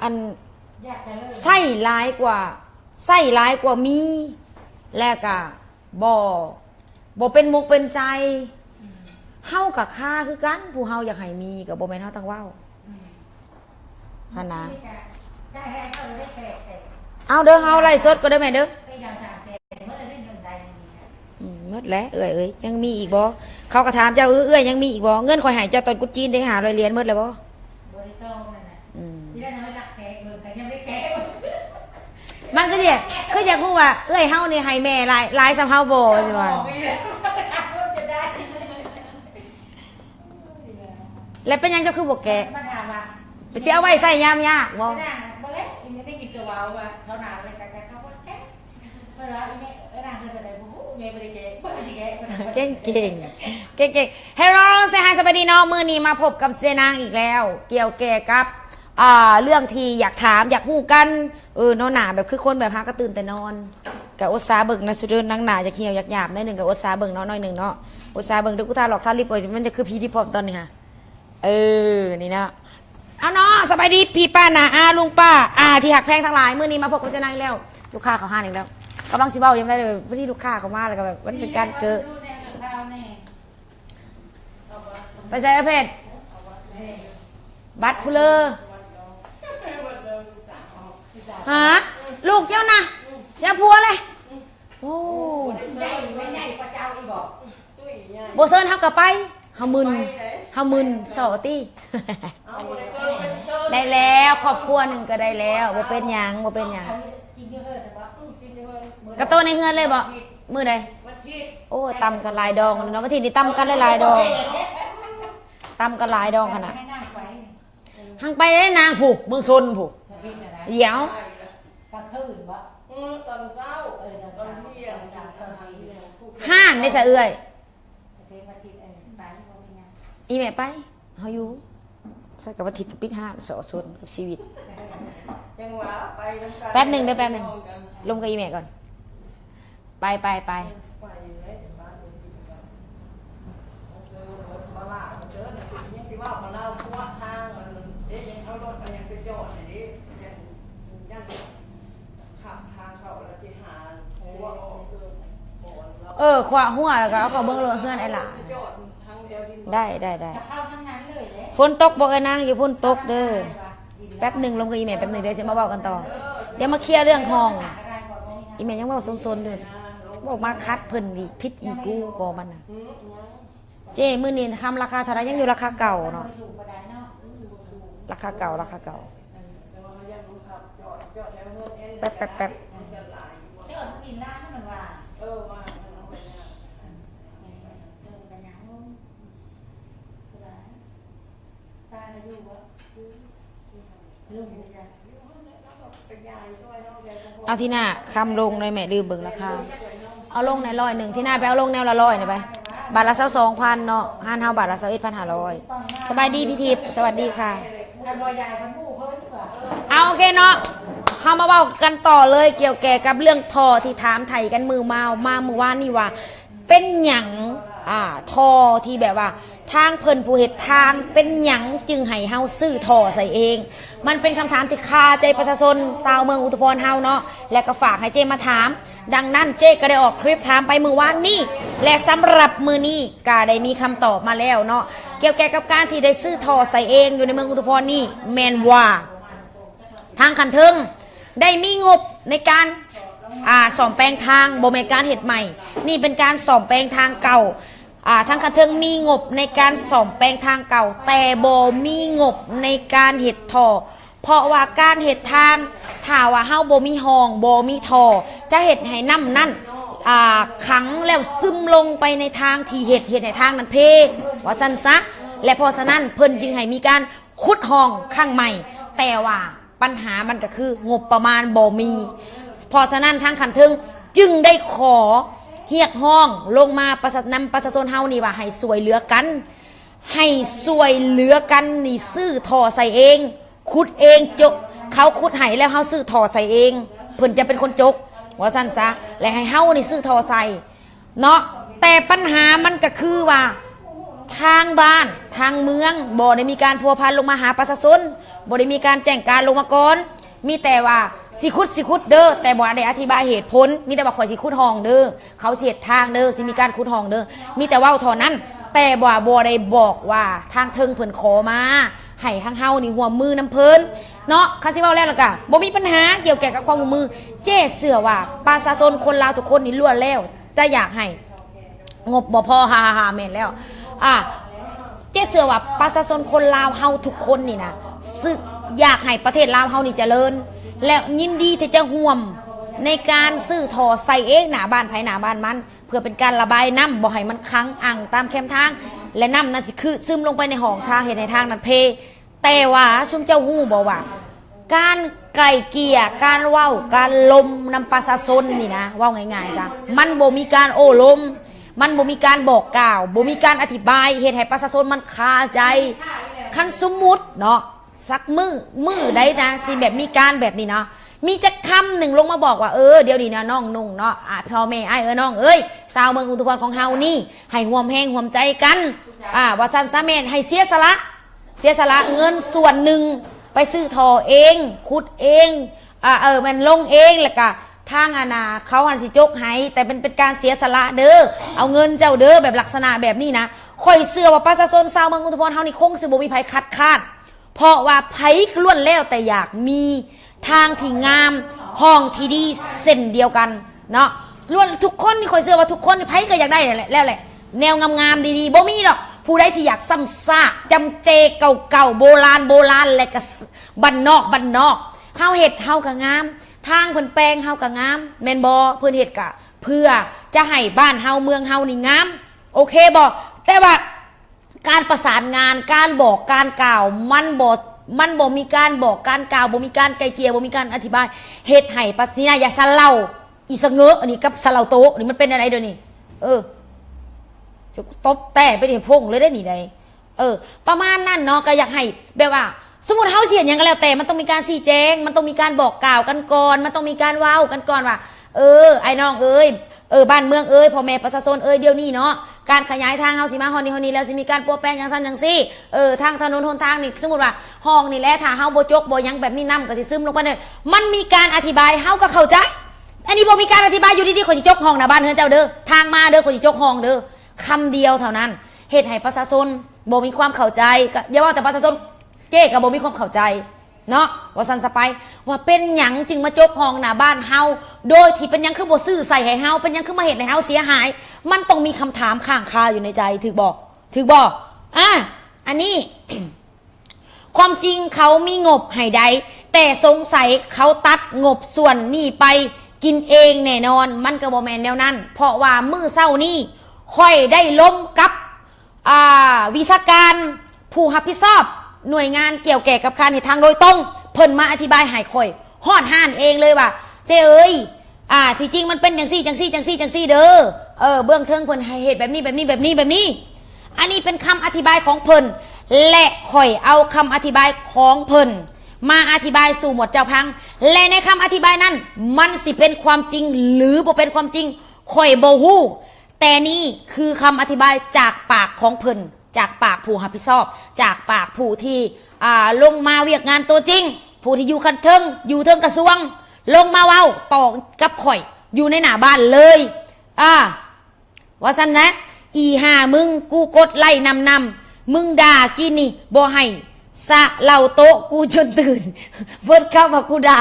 ອັນ ໃຊ້ຫຼາຍກວ່າ ໃຊ້ຫຼາຍກວ່າມີ ແລະກະບໍ່ ບໍ່ເປັນມົກເປັນໃຈ. ເຮົາກະຄາຄືກັນ ຜູ້ເຮົາຢາກໃຫ້ມີ ກະບໍ່ແມ່ນເຮົາຕ້ອງເວົ້າ ຫັ້ນນະ. ເອົາເດີ ເຮົາໄລຟ໌ສົດກ່ອນເດີແມ່ເດີ. ອືມ ໝົດແລ້ວເອື້ອຍເອີຍ ຍັງມີອີກບໍ່? ເຂົາກໍຖາມເຈົ້າ ເອື້ອຍຍັງມີອີກບໍ່? ເງິນຂ້ອຍໃຫ້ເຈົ້າຕອນກຸດຈີນເດ້ ຫ້າຮ້ອຍຫຼຽນ ໝົດແລ້ວບໍ່? ບໍ່ໄດ້ຕໍ່ມັນນະ. ອືມ ທີ່ນັ້ນເຮົາລັກແກະເບິ່ງ ກໍຍັງບໍ່ໄດ້ແກະ. ມັນຄືຊິ ຄືຢາກຮູ້ວ່າເອື້ອຍເຮົານີ້ໃຫ້ແມ່ຫຼາຍ ຫຼາຍສ່ຳເຮົາບໍ່ ຊິວ່າ. ແລ້ວເປັນຫຍັງເຈົ້າຄືບໍ່ແກະ? ມັນຖາມວ່າ ຊິເອົາໄວ້ໃຊ້ຍາມຍາກບໍ່? ບໍ່ແລ້ວ ອີແມ່ໄດ້ຍິນແຕ່ເວົ້າວ່າເທົ່ານັ້ນ ແລ້ວກໍເຂົາບໍ່ແກະ. ເພິ່ນວ່າອີແມ່ ເອີ ນາງເພິ່ນກໍໄດ້ ບໍ່ຮູ້ ແມ່ບໍ່ໄດ້ແກະ ບໍ່ຊິແກະ. ເກັ່ງໆ ເກັ່ງໆ. Hello say hi ສະບາຍດີເນາະ. ມື້ນີ້ມາພົບກັບເຈນາງອີກແລ້ວ ກ່ຽວແກ່ກັບ ອ່າ ເລື່ອງທີ່ຢາກຖາມ ຢາກຮູ້ກັນ. ເອີ ເນາະ ໜ້າແບບຄືຄົນແບບຫາກະຕື່ນແຕ່ນອນ ກະອົດສາເບິ່ງນະ ສຸດເດີ ນາງໜ້າຢາກຫ່ຽວຢາກຫຍາບໜ້ອຍໜຶ່ງ ກະອົດສາເບິ່ງເນາະ ໜ້ອຍໜຶ່ງເນາະ ອົດສາເບິ່ງ. ເດີ ກູທາຫຼອກທາລິບ ໂອ້ຍ ມັນຈະຄືຜີດິບພ້ອມຕອນນີ້ຫະ. ເອີ ນີ້ເນາະ. ເອົາເນາະ ສະບາຍດີພີ່ປ້ານ້າອາລຸງປ້າ ອາທີ່ຮັກແພງທັງຫຼາຍ. ມື້ນີ້ມາພົບກັບເຈນາງອີກແລ້ວ ລູກຄ້າເຂົ້າຮ້ານອີກແລ້ວ. ກຳລັງຊິເວົ້າຢູ່ ພໍດີລູກຄ້າເຂົ້າມາ ແລ້ວກໍແບບມັນເປັນການເກີດ. ໄປໃສເອື້ອຍເພັດ? ບັດພຸເລີ. ຫາ ລູກເຈົ້ານະ ຊິເອົາຜົວເລີຍ. ໂອ້ ບໍ່ເຊີນເຮົາກໍໄປ ເຮົາມຶນ ເຮົາມຶນສໍ້ຕິ. ໄດ້ແລ້ວ ຄອບຄົວໜຶ່ງກໍໄດ້ແລ້ວ ບໍ່ເປັນຫຍັງ ບໍ່ເປັນຫຍັງ. ກະໂຕະໃນເຮືອນເລີຍບໍ່? ມື້ໃດ? ໂອ້ ຕຳກັນຫຼາຍດອງເນາະ ວັນທີນີ້ຕຳກັນຫຼາຍໆດອງ ຕຳກັນຫຼາຍດອງຂະໜາດ. ຫັ້ນໄປເດ້ນາງ ຜູ້ເມືອງຊົນຜູ້. ດຽວ ກາງຄືນບໍ່? ເອີ ຕອນເຊົ້າ ເອີ ຕອນທ່ຽງ ຕອນທ່ຽງ. ຮ້ານເດ້ສະເອື້ອຍ? ອີແມ່ໄປ ເຮົາຢູ່ ໃສ່ກັບອາທິດກໍປິດຮ້ານ ສໍ້ຊົນກັບຊີວິດ. ຈັ່ງວ່າໄປນຳກັນ. ແປັບໜຶ່ງເດີ ແປັບໜຶ່ງ ລົມກັບອີແມ່ກ່ອນ. ໄປ ໄປ ໄປ. ເອີ ຂວາຫົວ ແລ້ວກໍເອົາເຂົ້າເບິ່ງໂລດເຮືອນອ້າຍຫຼ້າ. ໄດ້ ໄດ້ ໄດ້. ຝົນຕົກບໍ່ເອີຍນາງ? ຢູ່ພຸ້ນຕົກເດີ. ແປັບໜຶ່ງ ລົມກັບອີແມ່ແປັບໜຶ່ງ ດຽວຊິມາເວົ້າກັນຕໍ່. ດຽວມາເຄຍເລື່ອງຫ້ອງ. ອີແມ່ຍັງເວົ້າສົນໆຢູ່. ເວົ້າມາຂັດເພິ່ນອີກ ຜິດອີກ ກູກໍມັນນະ. ເຈ້ ມື້ນີ້ຄຳລາຄາເທົ່າໃດ? ຍັງຢູ່ລາຄາເກົ່າເນາະ. ລາຄາເກົ່າ ລາຄາເກົ່າ. ແປັບ ແປັບ ແປັບ. ເອົາ ທີໜ້າຄຳລົງໜ້ອຍແມ່ ລືມເບິ່ງລາຄາ. ເອົາລົງແດ່ຮ້ອຍໜຶ່ງ ທີໜ້າໄປເອົາລົງແນວລະຮ້ອຍນີ້ໄປ. ບາດລະຊາວສອງພັນເນາະ ຮ້ານເຮົາບາດລະຊາວເອັດພັນຫ້າຮ້ອຍ. ສະບາຍດີພີ່ທິບ ສະຫວັດດີຄ່ະ. ເອົາ ໂອເຄເນາະ ເຮົາມາເວົ້າກັນຕໍ່ເລີຍ ກ່ຽວແກ່ກັບເລື່ອງທໍ່ທີ່ຖາມໄຖ່ກັນມື້ມາ ມາມື້ວານນີ້ວ່າ ເປັນຫຍັງ ອ່າ ທໍ່ທີ່ແບບວ່າ ທາງເພິ່ນຜູ້ເຮັດທາງ ເປັນຫຍັງຈຶ່ງໃຫ້ເຮົາຊື້ທໍ່ໃສ່ເອງ? ມັນເປັນຄຳຖາມທີ່ຄາໃຈປະຊາຊົນຊາວເມືອງອຸທຸພອນເຮົາເນາະ ແລະກໍຝາກໃຫ້ເຈ້ມາຖາມ. ດັ່ງນັ້ນເຈ້ກໍໄດ້ອອກຄລິບຖາມໄປມື້ວານນີ້ ແລະສຳລັບມື້ນີ້ກໍໄດ້ມີຄຳຕອບມາແລ້ວເນາະ ກ່ຽວແກ່ກັບການທີ່ໄດ້ຊື້ທໍ່ໃສ່ເອງຢູ່ໃນເມືອງອຸທຸພອນນີ້ ແມ່ນວ່າ ທາງຂັ້ນເທິງໄດ້ມີງົບໃນການ ອ່າ ສ້ອມແປງທາງ ບໍ່ແມ່ນການເຮັດໃໝ່ ນີ້ເປັນການສ້ອມແປງທາງເກົ່າ. ອ່າ ທາງຂັ້ນເທິງມີງົບໃນການສ້ອມແປງທາງເກົ່າ ແຕ່ບໍ່ມີງົບໃນການເຮັດທໍ່ ເພາະວ່າການເຮັດທາງ ຖ້າວ່າເຮົາບໍ່ມີຮ່ອງ ບໍ່ມີທໍ່ ຈະເຮັດໃຫ້ນ້ຳນັ້ນ ອ່າ ຂັງແລ້ວຊຶມລົງໄປໃນທາງທີ່ເຮັດ ເຮັດໃຫ້ທາງນັ້ນເພ ວ່າຊັ້ນຊະ. ແລະເພາະສະນັ້ນເພິ່ນຈຶ່ງໃຫ້ມີການ ຂຸດຮ່ອງຄັ້ງໃໝ່ ແຕ່ວ່າບັນຫາມັນກໍຄືງົບປະມານບໍ່ມີ. ເພາະສະນັ້ນທາງຂັ້ນເທິງຈຶ່ງໄດ້ຂໍຮຽກຮ້ອງລົງມາປະຊາ ນຳປະຊາຊົນເຮົານີ້ວ່າໃຫ້ຊ່ວຍເຫຼືອກັນ ໃຫ້ຊ່ວຍເຫຼືອກັນນີ້ຊື້ທໍ່ໃສ່ເອງ ຂຸດເອງ ຈົກ ເຂົາຂຸດໃຫ້ແລ້ວເຮົາຊື້ທໍ່ໃສ່ເອງ ເພິ່ນຈະເປັນຄົນຈົກ ວ່າຊັ້ນຊະ ແລະໃຫ້ເຮົານີ້ຊື້ທໍ່ໃສ່ ເນາະ ແຕ່ປັນຫາມັນກະຄືວ່າ ທາງບ້ານທາງເມືອງບໍ່ໄດ້ມີການພົວພັນລົງມາຫາປະຊາຊົນ, ບໍ່ໄດ້ມີການແຈ້ງການລົງມາກ່ອນ, ມີແຕ່ວ່າຊິຂຸດ ຊິຂຸດເດີ, ແຕ່ບໍ່ໄດ້ອະທິບາຍເຫດຜົນ, ມີແຕ່ວ່າຂ້ອຍຊິຂຸດຮ່ອງເດີ, ເຂົາຊິເຮັດທາງເດີ, ຊິມີການຂຸດຮ່ອງເດີ, ມີແຕ່ເວົ້າເທົ່ານັ້ນ, ແຕ່ວ່າບໍ່ໄດ້ບອກວ່າທາງເທິງເພິ່ນຂໍມາໃຫ້ທາງເຮົານີ້ຮ່ວມມືນຳເພິ່ນເນາະ. ຄັນຊິເວົ້າແລ້ວລະກະບໍ່ມີບັນຫາກ່ຽວແກ່ກັບຄວາມຮ່ວມມື. ເຈ້ເຊື່ອວ່າປະຊາຊົນຄົນລາວທຸກຄົນນີ້ລ້ວນແລ້ວ ຈະຢາກໃຫ້ງົບບໍ່ພໍ ຮ່າໆໆ ແມ່ນແລ້ວ ອ່າ ເຈ້ເຊື່ອວ່າປະຊາຊົນຄົນລາວເຮົາທຸກຄົນນີ້ນະ ຊ- ຢາກໃຫ້ປະເທດລາວເຮົານີ້ຈະເລີນ ແລະ ຍິນດີທີ່ຈະຮ່ວມໃນການຊື້ທໍ່ໃສ່ເອງ ໜ້າບ້ານໃຜໜ້າບ້ານມັນ ເພື່ອເປັນການລະບາຍນ້ຳ ບໍ່ໃຫ້ມັນຂັງອັ່ງຕາມແຄມທາງ ແລະ ນ້ຳນັ້ນຊິຄືຊຶມລົງໄປໃນຮ່ອງທາງ ເຮັດໃຫ້ທາງນັ້ນເພ. ແຕ່ວ່າຊຸມເຈົ້າຮູ້ບໍ່ວ່າ ການໄກ່ເກ່ຍ ການເວົ້າ ການລົມນຳປະຊາຊົນນີ້ນະ ເວົ້າງ່າຍໆຊະ ມັນບໍ່ມີການໂອ້ລົມ, ມັນບໍ່ມີການບອກກ່າວ, ບໍ່ມີການອະທິບາຍ, ເຮັດໃຫ້ປະຊາຊົນມັນຄາໃຈ. ຄັນສົມມຸດເນາະ ສັກມື້ ມື້ໃດນະ ຊິແບບມີການແບບນີ້ເນາະ ມີຈັກຄຳໜຶ່ງລົງມາບອກວ່າ ເອີ ດຽວນີ້ນະ ນ້ອງນຸ່ງເນາະ ອ່າ ພໍ່ແມ່ອ້າຍເອີຍນ້ອງເອີຍ ຊາວເມືອງອຸທຸມພອນຂອງເຮົານີ້ ໃຫ້ຮ່ວມແຮງຮ່ວມໃຈກັນ ອ່າ ວ່າຊັ້ນຊະ ແມ່ນໃຫ້ເສຍສະຫຼະ ເສຍສະຫຼະເງິນສ່ວນໜຶ່ງໄປຊື້ທໍ່ເອງ ຂຸດເອງ ອ່າ ເອີ ແມ່ນລົງເອງ ແລ້ວກະທາງ ອັນນ່າ ເຂົາຫັ້ນຊິຈົກໃຫ້ ແຕ່ເປັນ ເປັນການເສຍສະຫຼະເດີ ເອົາເງິນເຈົ້າເດີ ແບບລັກສະນະແບບນີ້ນະ. ຂ້ອຍເຊື່ອວ່າປະຊາຊົນຊາວເມືອງອຸທຸມພອນເຮົານີ້ ຄົງຊິບໍ່ມີໃຜຄັດຄ້ານ ເພາະວ່າໃຜກໍລ້ວນແລ້ວແຕ່ຢາກມີ ທາງທີ່ງາມ ຫ້ອງທີ່ດີເຊັ່ນດຽວກັນເນາະ. ລ້ວນ ທຸກຄົນນີ້ ຂ້ອຍເຊື່ອວ່າທຸກຄົນນີ້ ໃຜກໍຢາກໄດ້ແຫຼະ ແລ້ວແຫຼະ ແນວງາມໆ ດີໆ ບໍ່ມີດອກ ຜູ້ໃດທີ່ຢາກຊ້ຳຊາກ ຈຳເຈ ເກົ່າໆ ໂບລານໆ ແລະກະບ້ານນອກບ້ານນອກ. ເຮົາເຮັດເຮົາກໍງາມ ທາງເພິ່ນແປງເຮົາກໍງາມ ແມ່ນບໍ່? ເພິ່ນເຮັດກະເພື່ອຈະໃຫ້ບ້ານເຮົາເມືອງເຮົານີ້ງາມ ໂອເຄບໍ່? ແຕ່ວ່າ ການປະສານງານ ການບອກການກ່າວ ມັນບໍ່ ມັນບໍ່ມີການບອກການກ່າວ ບໍ່ມີການໄກ່ເກ່ຍ ບໍ່ມີການອະທິບາຍ ເຮັດໃຫ້ປະຊາຊົນ ຢ່າສະເຫຼົ່າ ອີສະເຫງົອັນນີ້ກັບສະເຫຼົ່າໂຕະນີ້ ມັນເປັນແນວໃດດຽວນີ້? ເອີ ຈະຕົບແຕ້ໄປໃຫ້ພົງເລີຍເດ້ນີ້ໃດ. ເອີ ປະມານນັ້ນເນາະ ກໍຢາກໃຫ້ແບບວ່າ ສົມມຸດເຮົາຊິເຮັດຫຍັງກໍແລ້ວແຕ່ ມັນຕ້ອງມີການຊີ້ແຈງ ມັນຕ້ອງມີການບອກກ່າວກັນກ່ອນ ມັນຕ້ອງມີການເວົ້າກັນກ່ອນວ່າ ເອີ ອ້າຍນ້ອງເອີຍ ເອີ ບ້ານເມືອງເອີຍ ພໍ່ແມ່ປະຊາຊົນເອີຍ ດຽວນີ້ເນາະ ການຂະຫຍາຍທາງເຮົາຊິມາຮອດນີ້ຮອດນີ້ແລ້ວ ຊິມີການປົວແປງຈັ່ງຊັ້ນຈັ່ງຊີ້ ເອີ ທາງຖະໜົນຫົນທາງນີ້ ສົມມຸດວ່າຮ່ອງນີ້ແຫຼະ ຖ້າເຮົາບໍ່ຈົກບໍ່ຫຍັງແບບນີ້ ນ້ຳກໍຊິຊຶມລົງໄປເລີຍ ມັນມີການອະທິບາຍ ເຮົາກໍເຂົ້າໃຈ. ອັນນີ້ບໍ່ມີການອະທິບາຍ ຢູ່ດີໆ ຂ້ອຍຊິຈົກຮ່ອງໜ້າບ້ານເຮືອນເຈົ້າເດີ ທາງມາເດີ ຂ້ອຍຊິຈົກຮ່ອງເດີ ຄຳດຽວເທົ່ານັ້ນ ເຮັດໃຫ້ປະຊາຊົນບໍ່ມີຄວາມເຂົ້າໃຈ ກໍຢ່າເວົ້າແຕ່ປະຊາຊົນ ເຈ້ກໍບໍ່ມີຄວາມເຂົ້າໃຈເນາະ ວ່າຊັ້ນຊະໄປ ວ່າເປັນຫຍັງຈຶ່ງມາຈົກຮ່ອງໜ້າບ້ານເຮົາ ໂດຍທີ່ເປັນຫຍັງຄືບໍ່ຊື້ໃສ່ໃຫ້ເຮົາ ເປັນຫຍັງຄືມາເຮັດໃຫ້ເຮົາເສຍຫາຍ ມັນຕ້ອງມີຄຳຖາມຄ້າງຄາຢູ່ໃນໃຈ ຖືກບໍ່? ຖືກບໍ່? ອ່າ ອັນນີ້ ຄວາມຈິງເຂົາມີງົບໃຫ້ໃດ ແຕ່ສົງໄສເຂົາຕັດງົບສ່ວນນີ້ໄປກິນເອງແນ່ນອນ ມັນກໍບໍ່ແມ່ນແນວນັ້ນ ເພາະວ່າມື້ເຊົ້ານີ້ ຂ້ອຍໄດ້ລົມກັບ ອ່າ ວິຊາການ ຜູ້ຮັບຜິດຊອບໜ່ວຍງານກ່ຽວແກ່ກັບການເຮັດທາງໂດຍຕົງ ເພິ່ນມາອະທິບາຍໃຫ້ຂ້ອຍຮອດຮ້ານເອງເລີຍວ່າ ເຈ້ເອີຍ ອ່າ ທີ່ຈິງມັນເປັນຈັ່ງຊີ້ ຈັ່ງຊີ້ ຈັ່ງຊີ້ ຈັ່ງຊີ້ເດີ ເອີ ເບື້ອງເທິງເພິ່ນໃຫ້ເຮັດແບບນີ້ ແບບນີ້ ແບບນີ້ ແບບນີ້ ອັນນີ້ເປັນຄຳອະທິບາຍຂອງເພິ່ນ ແລະ ຂ້ອຍເອົາຄຳອະທິບາຍຂອງເພິ່ນມາອະທິບາຍສູ່ໝວດເຈົ້າຟັງ ແລະ ໃນຄຳອະທິບາຍນັ້ນ ມັນຊິເປັນຄວາມຈິງ ຫຼື ບໍ່ເປັນຄວາມຈິງ ຂ້ອຍບໍ່ຮູ້ ແຕ່ນີ້ຄືຄຳອະທິບາຍຈາກປາກຂອງເພິ່ນ ຈາກປາກຜູ້ຮັບຜິດຊອບ ຈາກປາກຜູ້ທີ່ ອ່າ ລົງມາວຽກງານຕົວຈິງ ຜູ້ທີ່ຢູ່ຂັ້ນເທິງ ຢູ່ເທິງກະຊວງ ລົງມາເວົ້າຕໍ່ກັບຂ້ອຍຢູ່ໃນໜ້າບ້ານເລີຍ ອ່າ ວ່າຊັ້ນນະ ອີຫ່າມຶງ ກູກົດໄລ້ນຳໆ ມຶງດ່າກີ້ນີ້ບໍ່ໃຫ້ ສະເຫຼົ່າໂຕະກູຈົນຕື່ນ ເບິດຄຳວ່າກູດ່າ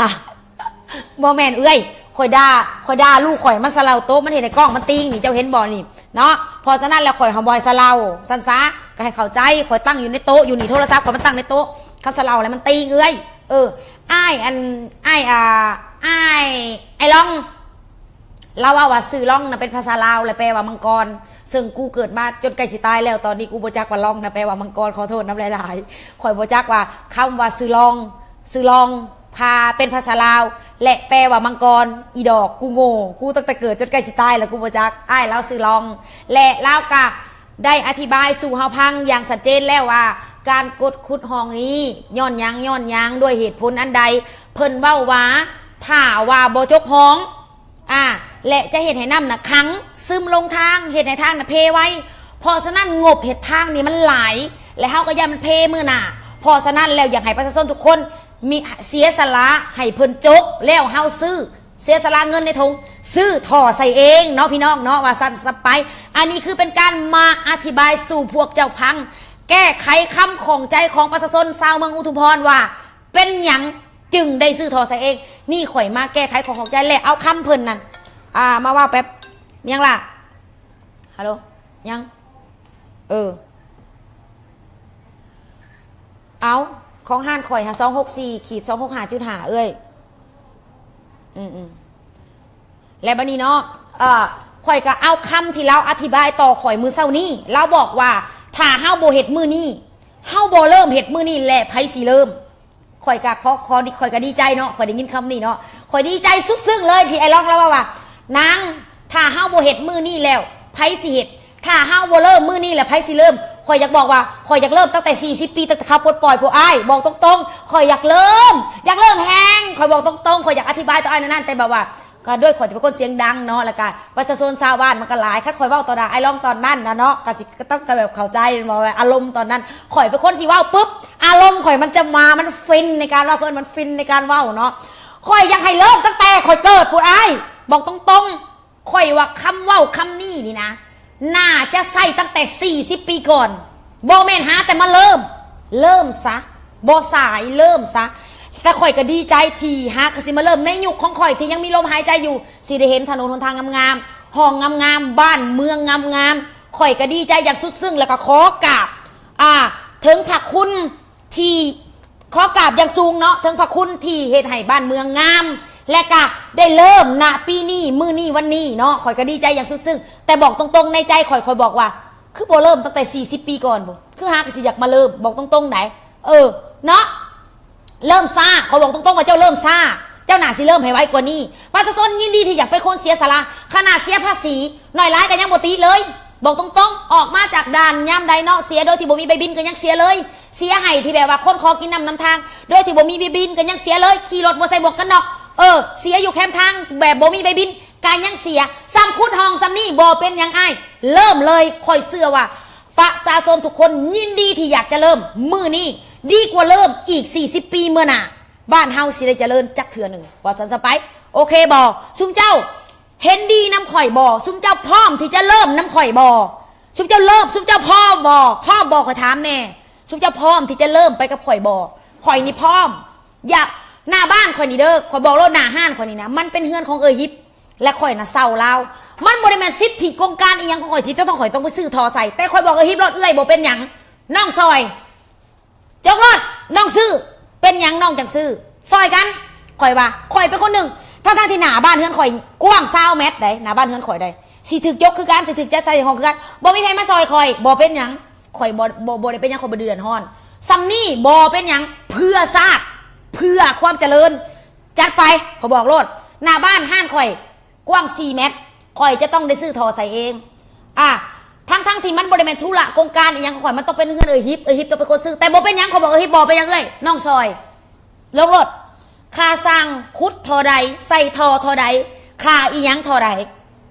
ບໍ່ແມ່ນເອື້ອຍ ຂ້ອຍດ່າ ຂ້ອຍດ່າລູກຂ້ອຍ ມັນສະເຫຼົ່າໂຕະ ມັນເຮັດໃຫ້ກ້ອງມັນຕີງນີ້ ເຈົ້າເຫັນບໍ່ນີ້ເນາະ ເພາະສະນັ້ນແລ້ວຂ້ອຍຫາບໍ່ໃຫ້ສະເຫຼົ່າ ຊັ້ນຊະ ກໍໃຫ້ເຂົ້າໃຈ ຂ້ອຍຕັ້ງຢູ່ໃນໂຕະ ຢູ່ນີ້ໂທລະສັບຂ້ອຍມັນຕັ້ງໃນໂຕະ ຄັນສະເຫຼົ່າແລ້ວມັນຕີງເອື້ອຍ ເອີ ອ້າຍ ອັນ ອ້າຍ ອ່າ ອ້າຍ ອ້າຍລອງ ລາວເວົ້າວ່າຊື່ລອງນະເປັນພາສາລາວ ແລະ ແປວ່າມັງກອນ ເຊິ່ງກູເກີດມາຈົນໃກ້ຊິຕາຍແລ້ວ ຕອນນີ້ກູບໍ່ຈັກວ່າລອງນະແປວ່າມັງກອນ ຂໍໂທດນຳຫຼາຍໆ ຂ້ອຍບໍ່ຈັກວ່າຄຳວ່າຊື່ລອງ ຊື່ລອງ ພາ ເປັນພາສາລາວ ແລະ ແປວ່າມັງກອນ ອີດອກ ກູໂງ່ ກູຕັ້ງແຕ່ເກີດຈົນໃກ້ຊິຕາຍແລ້ວ ກູບໍ່ຈັກ ອ້າຍລາວຊື່ລອງ ແລະ ລາວກະ ໄດ້ອະທິບາຍສູ່ເຮົາຟັງຢ່າງຊັດເຈນແລ້ວວ່າ ການກົດຂຸດຮ່ອງນີ້ຍ້ອນຫຍັງ ຍ້ອນຫຍັງ ດ້ວຍເຫດຜົນອັນໃດ ເພິ່ນເວົ້າວ່າ ຖ້າວ່າບໍ່ຈົກຮ່ອງ ອາ ແລະ ຈະເຮັດໃຫ້ນ້ຳນະຂັງຊຶມລົງທາງ ເຮັດໃຫ້ທາງນະເພໄວ ເພາະສະນັ້ນງົບເຮັດທາງນີ້ມັນຫຼາຍ ແລະ ເຮົາກໍຢ້ານມັນເພມື້ໜ້າ. ເພາະສະນັ້ນແລ້ວ ຢາກໃຫ້ປະຊາຊົນທຸກຄົນມີ ເສຍສະຫຼະໃຫ້ເພິ່ນຈົກ ແລ້ວເຮົາຊື້ ເສຍສະຫຼະເງິນໃນຖົງ ຊື້ທໍ່ໃສ່ເອງເນາະ ພີ່ນ້ອງເນາະ ວ່າຊັ້ນຊະໄປ. ອັນນີ້ຄືເປັນການມາອະທິບາຍສູ່ພວກເຈົ້າຟັງ ແກ້ໄຂຄຳຂ້ອງໃຈຂອງປະຊາຊົນຊາວເມືອງອຸທຸມພອນວ່າ ເປັນຫຍັງຈຶ່ງໄດ້ຊື້ທໍ່ໃສ່ເອງ. ນີ້ຂ້ອຍມາແກ້ໄຂຂໍ້ຂ້ອງໃຈ ແລະ ເອົາຄຳເພິ່ນນັ້ນ ອ່າ ມາເວົ້າແປັບ. ຫຍັງລະ? ຮັລໂຫຼ? ຫຍັງ? ເອີ ເອົາ ຂອງຮ້ານຂ້ອຍຫາ ສອງຫົກສີ່ ສອງຫົກຫ້າຈຸດຫ້າ ເອີຍ. ອືມໆ ແລະ ບັດນີ້ເນາະ ເອີ ຂ້ອຍກໍເອົາຄຳທີ່ລາວອະທິບາຍຕໍ່ຂ້ອຍມື້ເຊົ້ານີ້. ລາວບອກວ່າ ຖ້າເຮົາບໍ່ເຮັດມື້ນີ້ ເຮົາບໍ່ເລີ່ມເຮັດມື້ນີ້ ແລະ ໃຜຊິເລີ່ມ? ຂ້ອຍກະ ຂໍ ຂໍ ຂ້ອຍກະດີໃຈເນາະ ຂ້ອຍໄດ້ຍິນຄຳນີ້ເນາະ ຂ້ອຍດີໃຈສຸດຊຶ້ງເລີຍ ທີ່ອ້າຍລອງລາວເວົ້າວ່າ ນາງ ຖ້າເຮົາບໍ່ເຮັດມື້ນີ້ແລ້ວ ໃຜຊິເຮັດ? ຖ້າເຮົາບໍ່ເລີ່ມມື້ນີ້ແລ້ວ ໃຜຊິເລີ່ມ? ຂ້ອຍຢາກບອກວ່າ ຂ້ອຍຢາກເລີ່ມຕັ້ງແຕ່ສີ່ສິບປີ ຕັ້ງແຕ່ເຂົາປົດປ່ອຍພວກອ້າຍ ບອກຕົງໆ ຂ້ອຍຢາກເລີ່ມ ຢາກເລີ່ມແຮງ ຂ້ອຍບອກຕົງໆ ຂ້ອຍຢາກອະທິບາຍຕໍ່ອ້າຍແນວນັ້ນ ແຕ່ແບບວ່າ ກໍດ້ວຍຂ້ອຍຈະເປັນຄົນສຽງດັງເນາະ ແລ້ວກະປະຊາຊົນຊາວບ້ານມັນກໍຫຼາຍ ຄັນຂ້ອຍເວົ້າຕໍ່ໜ້າອ້າຍລອງຕອນນັ້ນນະເນາະ ກໍຊິ ກໍຕ້ອງ ກໍແບບເຂົ້າໃຈແມ່ນບໍ່ ວ່າອາລົມຕອນນັ້ນ ຂ້ອຍເປັນຄົນທີ່ເວົ້າປຶບ ອາລົມຂ້ອຍມັນຈະມາ ມັນຟິນໃນການເວົ້າ ເອີ້ນມັນຟິນໃນການເວົ້າເນາະ. ຂ້ອຍຢາກໃຫ້ເລີ່ມຕັ້ງແຕ່ຂ້ອຍເກີດພຸ້ນອ້າຍ ບອກຕົງໆ ຂ້ອຍວ່າຄຳເວົ້າຄຳນີ້ນີ້ນະ ໜ້າຈະໃຊ້ຕັ້ງແຕ່ສີ່ສິບປີກ່ອນ ບໍ່ແມ່ນຫາແຕ່ມາເລີ່ມ ເລີ່ມຊະ ບໍ່ສາຍ ເລີ່ມຊະ. ແຕ່ຂ້ອຍກໍດີໃຈທີ່ຫາກໍຊິມາເລີ່ມໃນຍຸກຂອງຂ້ອຍທີ່ຍັງມີລົມຫາຍໃຈຢູ່ ຊິໄດ້ເຫັນຖະໜົນຫົນທາງງາມໆ ຫ້ອງງາມໆ ບ້ານເມືອງງາມໆ. ຂ້ອຍກໍດີໃຈຢ່າງສຸດຊຶ້ງ ແລ້ວກໍຂໍກາບ ອ່າ ເຖິງພະຄຸນທີ່ ຂໍກາບຢ່າງສູງເນາະ ເຖິງພະຄຸນທີ່ເຮັດໃຫ້ບ້ານເມືອງງາມ ແລະກະໄດ້ເລີ່ມນະປີນີ້ ມື້ນີ້ ວັນນີ້ເນາະ ຂ້ອຍກໍດີໃຈຢ່າງສຸດຊຶ້ງ. ແຕ່ບອກຕົງໆ ໃນໃຈຂ້ອຍ ຂ້ອຍບອກວ່າ ຄືບໍ່ເລີ່ມຕັ້ງແຕ່ສີ່ສິບປີກ່ອນພຸ້ນ ຄືຫາກໍຊິຢາກມາເລີ່ມ ບອກຕົງໆໃດ ເອີ ເນາະ ເລີ່ມຊ້າ ຂ້ອຍບອກຕົງໆວ່າເຈົ້າເລີ່ມຊ້າ ເຈົ້າໜ້າຊິເລີ່ມໃຫ້ໄວກວ່ານີ້. ປະຊາຊົນຍິນດີທີ່ຢາກເປັນຄົນເສຍສະຫຼະ ຂະໜາດເສຍພາສີໜ້ອຍຫຼາຍກໍຍັງບໍ່ຕິເລີຍ ບອກຕົງໆ ອອກມາຈາກດ່ານຍາມໃດເນາະ ເສຍໂດຍທີ່ບໍ່ມີໃບບິນກໍຍັງເສຍເລີຍ ເສຍໃຫ້ທີ່ແບບວ່າຄົນຂໍກິນນ້ຳນຳທາງ ໂດຍທີ່ບໍ່ມີໃບບິນກໍຍັງເສຍເລີຍ ຂີ່ລົດບໍ່ໃສ່ໝວກກັນນັອກ ເອີ ເສຍຢູ່ແຄມທາງແບບບໍ່ມີໃບບິນກໍຍັງເສຍ ສ່ຳຂຸດຮ່ອງສ່ຳນີ້ ບໍ່ເປັນຫຍັງອ້າຍ ເລີ່ມເລີຍ. ຂ້ອຍເຊື່ອວ່າປະຊາຊົນທຸກຄົນຍິນດີທີ່ຢາກຈະເລີ່ມມື້ນີ້ ດີກວ່າເລີ່ມອີກສີ່ສິບປີເມື່ອໜ້າ ບ້ານເຮົາຊິໄດ້ຈະເລີນຈັກເທື່ອໜຶ່ງ ວ່າຊັ້ນຊະໄປ. ໂອເຄບໍ່? ຊຸມເຈົ້າ ເຫັນດີນຳຂ້ອຍບໍ່? ຊຸມເຈົ້າພ້ອມທີ່ຈະເລີ່ມນຳຂ້ອຍບໍ່? ຊຸມເຈົ້າເລີ່ມ ຊຸມເຈົ້າພ້ອມບໍ່? ພ້ອມບໍ່? ຂ້ອຍຖາມແດ່ ຊຸມເຈົ້າພ້ອມທີ່ຈະເລີ່ມໄປກັບຂ້ອຍບໍ່? ຂ້ອຍນີ້ພ້ອມ ຢາກ ໜ້າບ້ານຂ້ອຍນີ້ເດີ ຂ້ອຍບອກໂລດ ໜ້າຮ້ານຂ້ອຍນີ້ນະ ມັນເປັນເຮືອນຂອງເອື້ອຍຮິບ ແລະ ຂ້ອຍນະເຊົ່າລາວ ມັນບໍ່ໄດ້ແມ່ນສິດທິໂຄງການອີ່ຫຍັງຂອງຂ້ອຍ ທີ່ຈະຕ້ອງ ຂ້ອຍຕ້ອງໄປຊື້ທໍ່ໃສ່ ແຕ່ຂ້ອຍບອກເອື້ອຍຮິບໂລດ ເອື້ອຍ ບໍ່ເປັນຫຍັງ ນ້ອງຊ່ອຍ ຈົກໂລດ ນ້ອງຊື້ ເປັນຫຍັງນ້ອງຈັ່ງຊື້ ຊ່ອຍກັນ ຂ້ອຍວ່າ ຂ້ອຍເປັນຄົນໜຶ່ງ ທັງໆທີ່ໜ້າບ້ານເຮືອນຂ້ອຍກວ້າງຊາວແມັດໃດ໋ ໜ້າບ້ານເຮືອນຂ້ອຍໃດ໋ ຊິຖືກຈົກຄືກັນ ຊິຖືກຈັດໃສ່ຫ້ອງຄືກັນ ບໍ່ມີໃຜມາຊ່ອຍຂ້ອຍ ບໍ່ເປັນຫຍັງ ຂ້ອຍບໍ່ ບໍ່ ບໍ່ໄດ້ເປັນຫຍັງ ຂ້ອຍບໍ່ເດືອດຮ້ອນ ສ່ຳນີ້ບໍ່ເປັນຫຍັງ ເພື່ອຊາດ ເພື່ອຄວາມຈະເລີນ ຈັດໄປ ຂ້ອຍບອກໂລດ ໜ້າບ້ານຮ້ານຂ້ອຍ ກວ້າງສີ່ແມັດ ຂ້ອຍຈະຕ້ອງໄດ້ຊື້ທໍ່ໃສ່ເອງ ອ່າ ທັງໆທີ່ມັນບໍ່ໄດ້ແມ່ນທຸລະກົງການອີ່ຫຍັງຂອງຂ້ອຍ ມັນຕ້ອງເປັນເຮືອນເອື້ອຍຮິບ ເອື້ອຍຮິບຕ້ອງເປັນຄົນຊື້ ແຕ່ບໍ່ເປັນຫຍັງ ຂ້ອຍບອກເອື້ອຍຣິບ ບໍ່ເປັນຫຍັງເອື້ອຍ ນ້ອງຊ່ອຍ ລົງໂລດ ຄ່າຊ່າງຂຸດທໍ່ໃດ ໃສ່ທໍ່ທໍ່ໃດ ຄ່າອີ່ຫຍັງທໍ່ໃດ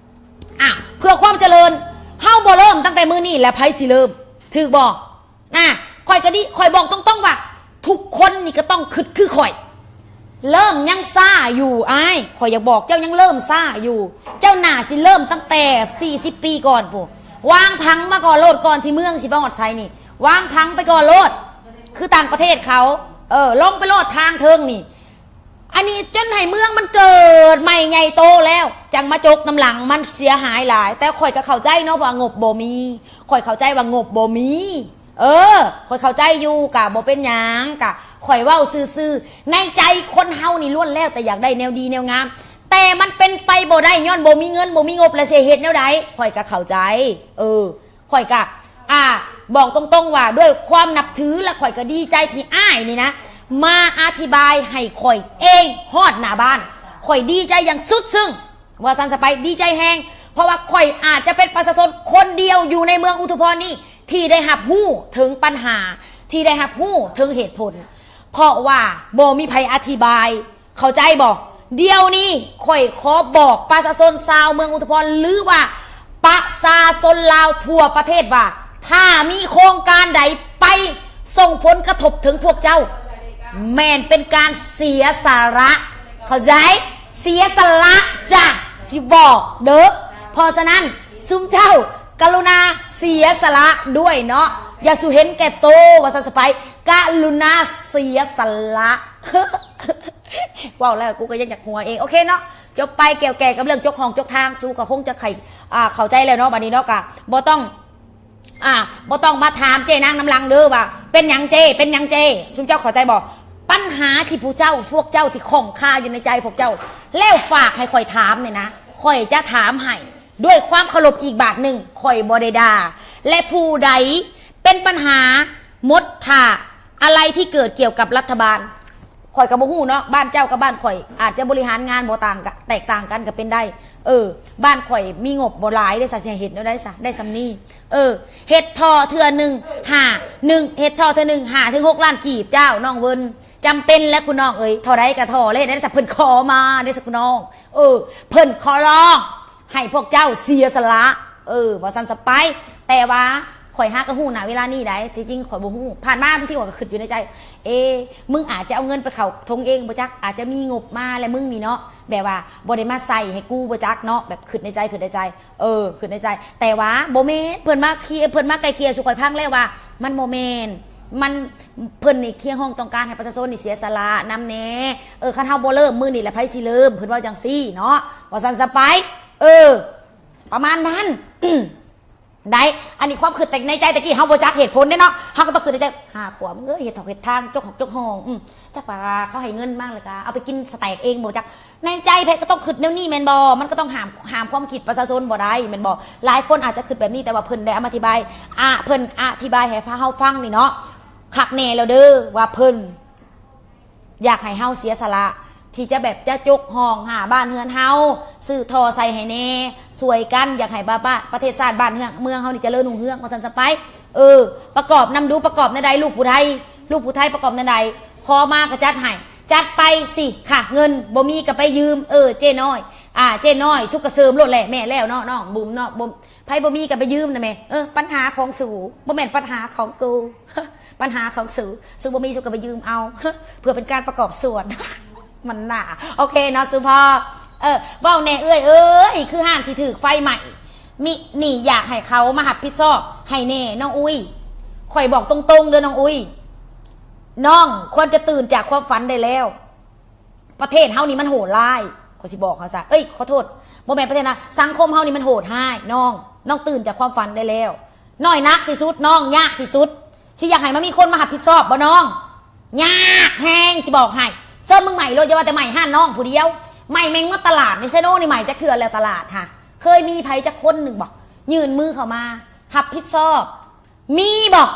ອ່າ ເພື່ອຄວາມຈະເລີນ ເຮົາບໍ່ເລີ່ມຕັ້ງແຕ່ມື້ນີ້ ແລ້ວໃຜຊິເລີ່ມ ຖືກບໍ່? ນະ ຂ້ອຍກໍດີ ຂ້ອຍບອກຕົງໆວ່າ ທຸກຄົນນີ້ກໍຕ້ອງຄິດຄືຂ້ອຍ ເລີ່ມຍັງຊ້າຢູ່ອ້າຍ ຂ້ອຍຢາກບອກເຈົ້າ ຍັງເລີ່ມຊ້າຢູ່ ເຈົ້າໜ້າຊິເລີ່ມຕັ້ງແຕ່ສີ່ສິບປີກ່ອນພຸ້ນ ວາງຜັງມາກ່ອນໂລດ ກ່ອນທີ່ເມືອງຊິໄປຮອດໃສນີ້ ວາງຜັງໄປກ່ອນໂລດ ຄືຕ່າງປະເທດເຂົາ ເອີ ລົງໄປໂລດທາງເທິງນີ້ ອັນນີ້ຈົນໃຫ້ເມືອງມັນເກີດໃໝ່ໃຫຍ່ໂຕແລ້ວ ຈັ່ງມາຈົກນຳຫຼັງ ມັນເສຍຫາຍຫຼາຍ ແຕ່ຂ້ອຍກໍເຂົ້າໃຈເນາະວ່າງົບບໍ່ມີ ຂ້ອຍເຂົ້າໃຈວ່າງົບບໍ່ມີ ເອີ ຂ້ອຍເຂົ້າໃຈຢູ່ ກະບໍ່ເປັນຫຍັງ ກະຂ້ອຍເວົ້າຊື່ໆ ໃນໃຈຄົນເຮົານີ້ລ້ວນແລ້ວແຕ່ຢາກໄດ້ແນວດີແນວງາມ ແຕ່ມັນເປັນໄປບໍ່ໄດ້ ຍ້ອນບໍ່ມີເງິນ ບໍ່ມີງົບ ແລ້ວຊິເຮັດແນວໃດ ຂ້ອຍກະເຂົ້າໃຈ ເອີ ຂ້ອຍກະ ອ່າ ບອກຕົງໆວ່າດ້ວຍຄວາມນັບຖື ແລະ ຂ້ອຍກໍດີໃຈທີ່ອ້າຍນີ້ນະ ມາອະທິບາຍໃຫ້ຂ້ອຍເອງຮອດໜ້າບ້ານ ຂ້ອຍດີໃຈຢ່າງສຸດຊຶ້ງ ວ່າຊັ້ນຊະໄປ ດີໃຈແຮງ ເພາະວ່າຂ້ອຍອາດຈະເປັນປະຊາຊົນຄົນດຽວຢູ່ໃນເມືອງອຸທຸມພອນນີ້ ທີ່ໄດ້ຮັບຮູ້ເຖິງປັນຫາ ທີ່ໄດ້ຮັບຮູ້ເຖິງເຫດຜົນ ເພາະວ່າບໍ່ມີໃຜອະທິບາຍ ເຂົ້າໃຈບໍ່? ດຽວນີ້ຂ້ອຍຂໍບອກປະຊາຊົນຊາວເມືອງອຸທຸມພອນ ຫຼືວ່າ ປະຊາຊົນລາວທົ່ວປະເທດວ່າ ຖ້າມີໂຄງການໃດໄປສົ່ງຜົນກະທົບເຖິງພວກເຈົ້າ ແມ່ນເປັນການເສຍສະຫຼະ ເຂົ້າໃຈ? ເສຍສະຫຼະຈ້າ ຊິບອກເດີ້. ເພາະສະນັ້ນ ຊຸມເຈົ້າກະລຸນາເສຍສະຫຼະດ້ວຍເນາະ ຢ່າສູ່ເຫັນແກ່ໂຕ ວ່າຊັ້ນສະໄປ ກະລຸນາເສຍສະຫຼະ. ເວົ້າແລ້ວກູກໍຍັງຢາກຫົວເອງ. ໂອເຄເນາະ ຈົບໄປ ແກ້ວແກ່ກັບເລື່ອງຈົກຫ້ອງຈົກທາງ ຊູກໍຄົງຈະໄຂ ອ່າ ເຂົ້າໃຈແລ້ວເນາະ. ບັດນີ້ເນາະ ກະບໍ່ຕ້ອງ ອ່າ ບໍ່ຕ້ອງມາຖາມເຈ້ນາງນຳຫຼັງເດີ້ວ່າ ເປັນຫຍັງເຈ້ ເປັນຫຍັງເຈ້? ຊຸມເຈົ້າເຂົ້າໃຈບໍ່? ບັນຫາທີ່ຜູ້ເຈົ້າ ພວກເຈົ້າທີ່ຂ້ອງຄາຢູ່ໃນໃຈພວກເຈົ້າ ແລ້ວຝາກໃຫ້ຂ້ອຍຖາມນີ້ນະ ຂ້ອຍຈະຖາມໃຫ້ ດ້ວຍຄວາມເຄົາລົບອີກບາດໜຶ່ງ ຂ້ອຍບໍ່ໄດ້ດ່າ ແລະ ຜູ້ໃດເປັນບັນຫາມົດຖ້າ ອະໄລທີ່ເກີດກ່ຽວກັບລັດຖະບານ ຂ້ອຍກໍບໍ່ຮູ້ເນາະ ບ້ານເຈົ້າກັບບ້ານຂ້ອຍ ອາດຈະບໍລິຫານງານບໍ່ຕ່າງກະ ແຕກຕ່າງກັນກໍເປັນໄດ້. ເອີ ບ້ານຂ້ອຍມີງົບບໍ່ຫຼາຍເດ້ ສະຊິໃຫ້ເຮັດແນວໃດສະ ໄດ້ສ່ຳນີ້. ເອີ ເຮັດທໍ່ເທື່ອໜຶ່ງ ຫ້າ ໜຶ່ງ ເຮັດທໍ່ເທື່ອໜຶ່ງ ຫ້າເຖິງຫົກລ້ານກີບ ເຈົ້າ ນ້ອງເວິນ ຈຳເປັນແຫຼະ ຄຸນນ້ອງເອີຍ ເທົ່າໃດກໍທໍ່ ແລ້ວເຮັດໄດ້ສະ ເພິ່ນຂໍມາເດ້ສະ ຄຸນນ້ອງ. ເອີ ເພິ່ນຂໍຮ້ອງໃຫ້ພວກເຈົ້າເສຍສະຫຼະ ເອີ ວ່າຊັ້ນສະໄປ. ແຕ່ວ່າຂ້ອຍຫາກໍຮູ້ນະເວລານີ້ໃດ໋ ທີ່ຈິງຂ້ອຍບໍ່ຮູ້ ຜ່ານມາບາງທີຂ້ອຍກໍຄິດຢູ່ໃນໃຈ ເອ ມຶງອາດຈະເອົາເງິນໄປເຂົ້າຖົງເອງບໍ່ຈັກ ອາດຈະມີງົບມາ ແລະ ມຶງນີ້ເນາະ ແບບວ່າບໍ່ໄດ້ມາໃສ່ໃຫ້ກູບໍ່ຈັກເນາະ ແບບຄິດໃນໃຈ ຄິດໃນໃຈ ເອີ ຄິດໃນໃຈ. ແຕ່ວ່າບໍ່ແມ່ນ ເພິ່ນມາເຄຍ ເພິ່ນມາໄກ່ເກ່ຍສູ່ຂ້ອຍຟັງແລ້ວວ່າ ມັນບໍ່ແມ່ນ ມັນ ເພິ່ນນີ້ຮຽກຮ້ອງຕ້ອງການໃຫ້ປະຊາຊົນນີ້ເສຍສະຫຼະນຳແດ່. ເອີ ຄັນເຮົາບໍ່ເລີ່ມ ມື້ນີ້ແຫຼະໃຜຊິເລີ່ມ ເພິ່ນເວົ້າຈັ່ງຊີ້ເນາະ ວ່າຊັ້ນສະໄປ. ເອີ ປະມານນັ້ນ ໄດ້. ອັນນີ້ຄວາມຄິດແຕ່ໃນໃຈ ແຕ່ກີ້ເຮົາບໍ່ຈັກເຫດຜົນເດ້ເນາະ ເຮົາກໍຕ້ອງຄິດໃນໃຈ ຫາຂວາມເອີຍ ເຮັດຖອກເຮັດທາງ ຈົກຮອກຈົກຫ້ອງ ອື ຈັກວ່າເຂົາໃຫ້ເງິນມາແລ້ວກໍເອົາໄປກິນສະແຕັກເອງບໍ່ຈັກ. ໃນໃຈໃຜກໍຕ້ອງຄິດແນວນີ້ແມ່ນບໍ່? ມັນກໍຕ້ອງຫ້າມ ຫ້າມຄວາມຄິດປະຊາຊົນບໍ່ໄດ້ແມ່ນບໍ່? ຫຼາຍຄົນອາດຈະຄິດແບບນີ້ ແຕ່ວ່າເພິ່ນໄດ້ອະມາທິບາຍ ອະ ເພິ່ນອະທິບາຍໃຫ້ເຮົາຟັງນີ້ເນາະ ຄັກແນ່ແລ້ວເດີ້ ວ່າເພິ່ນ ຢາກໃຫ້ເຮົາເສຍສະຫຼະ ທີ່ຈະແບບຈະຈົກຫ້ອງຫາບ້ານເຮືອນເຮົາ ຊື້ທໍ່ໃສ່ໃຫ້ແດ່ ຊ່ວຍກັນ ຢາກໃຫ້ບ້ານ ປະເທດຊາດບ້ານເມືອງເຮົານີ້ຈະເລີນຮຸ່ງເຮືອງ ວ່າຊັ້ນສະໄປ. ເອີ ປະກອບນຳດູ ປະກອບແນວໃດ? ລູກຜູ້ໄທ ລູກຜູ້ໄທປະກອບແນວໃດ? ຂໍມາກໍຈັດໃຫ້ ຈັດໄປຊິ ຄ່າເງິນ ບໍ່ມີກໍໄປຢືມ ເອີ ເຈ້ນ້ອຍ ອ່າ ເຈ້ນ້ອຍ ສຸກກະເສີມໂລດແຫຼະ ແມ່ນແລ້ວເນາະ ນ້ອງບຸ້ມເນາະ ບໍ່ ໃຜບໍ່ມີກໍໄປຢືມນະແມ່. ເອີ ປັນຫາຂອງສູ ບໍ່ແມ່ນປັນຫາຂອງກູ ປັນຫາຂອງສູ ສູບໍ່ມີສູກໍໄປຢືມເອົາ ເພື່ອເປັນການປະກອບສ່ວນ ມັນໜ້າ. ໂອເຄເນາະ ສຸພອ ເອີ ເວົ້າແດ່ເອື້ອຍເອີຍ ຄືຮ້ານທີ່ຖືກໄຟໄໝ້ ມີ ນີ້ຢາກໃຫ້ເຂົາມາຮັບຜິດຊອບໃຫ້ແດ່ນ້ອງອຸ້ຍ. ຂ້ອຍບອກຕົງໆເດີ້ນ້ອງອຸ້ຍ ນ້ອງຄວນຈະຕື່ນຈາກຄວາມຝັນໄດ້ແລ້ວ. ປະເທດເຮົານີ້ມັນໂຫດຮ້າຍ ຂ້ອຍຊິບອກເຮົາຊະ ເອີຍ ຂໍໂທດ ບໍ່ແມ່ນປະເທດນະ ສັງຄົມເຮົານີ້ມັນໂຫດຮ້າຍນ້ອງ ນ້ອງຕື່ນຈາກຄວາມຝັນໄດ້ແລ້ວ. ນ້ອຍໜັກທີ່ສຸດນ້ອງ ຍາກທີ່ສຸດ ຊິຢາກໃຫ້ມັນມີຄົນມາຮັບຜິດຊອບບໍ່ນ້ອງ? ຍາກແຮງ ຊິບອກໃຫ້ ເຊີນມຶງໄໝ້ໂລດ ຢ່າວ່າແຕ່ໄໝ້ຮ້ານນ້ອງຜູ້ດຽວ ໄໝ້ແມ່ງໝົດຕະຫຼາດໃນເຊໂນນີ້ ໄໝ້ຈັກເທື່ອແລ້ວຕະຫຼາດຫາ ເຄີຍມີໃຜຈັກຄົນໜຶ່ງບໍ່ ຍື່ນມືເຂົ້າມາຮັບຜິດຊອບ? ມີບໍ່?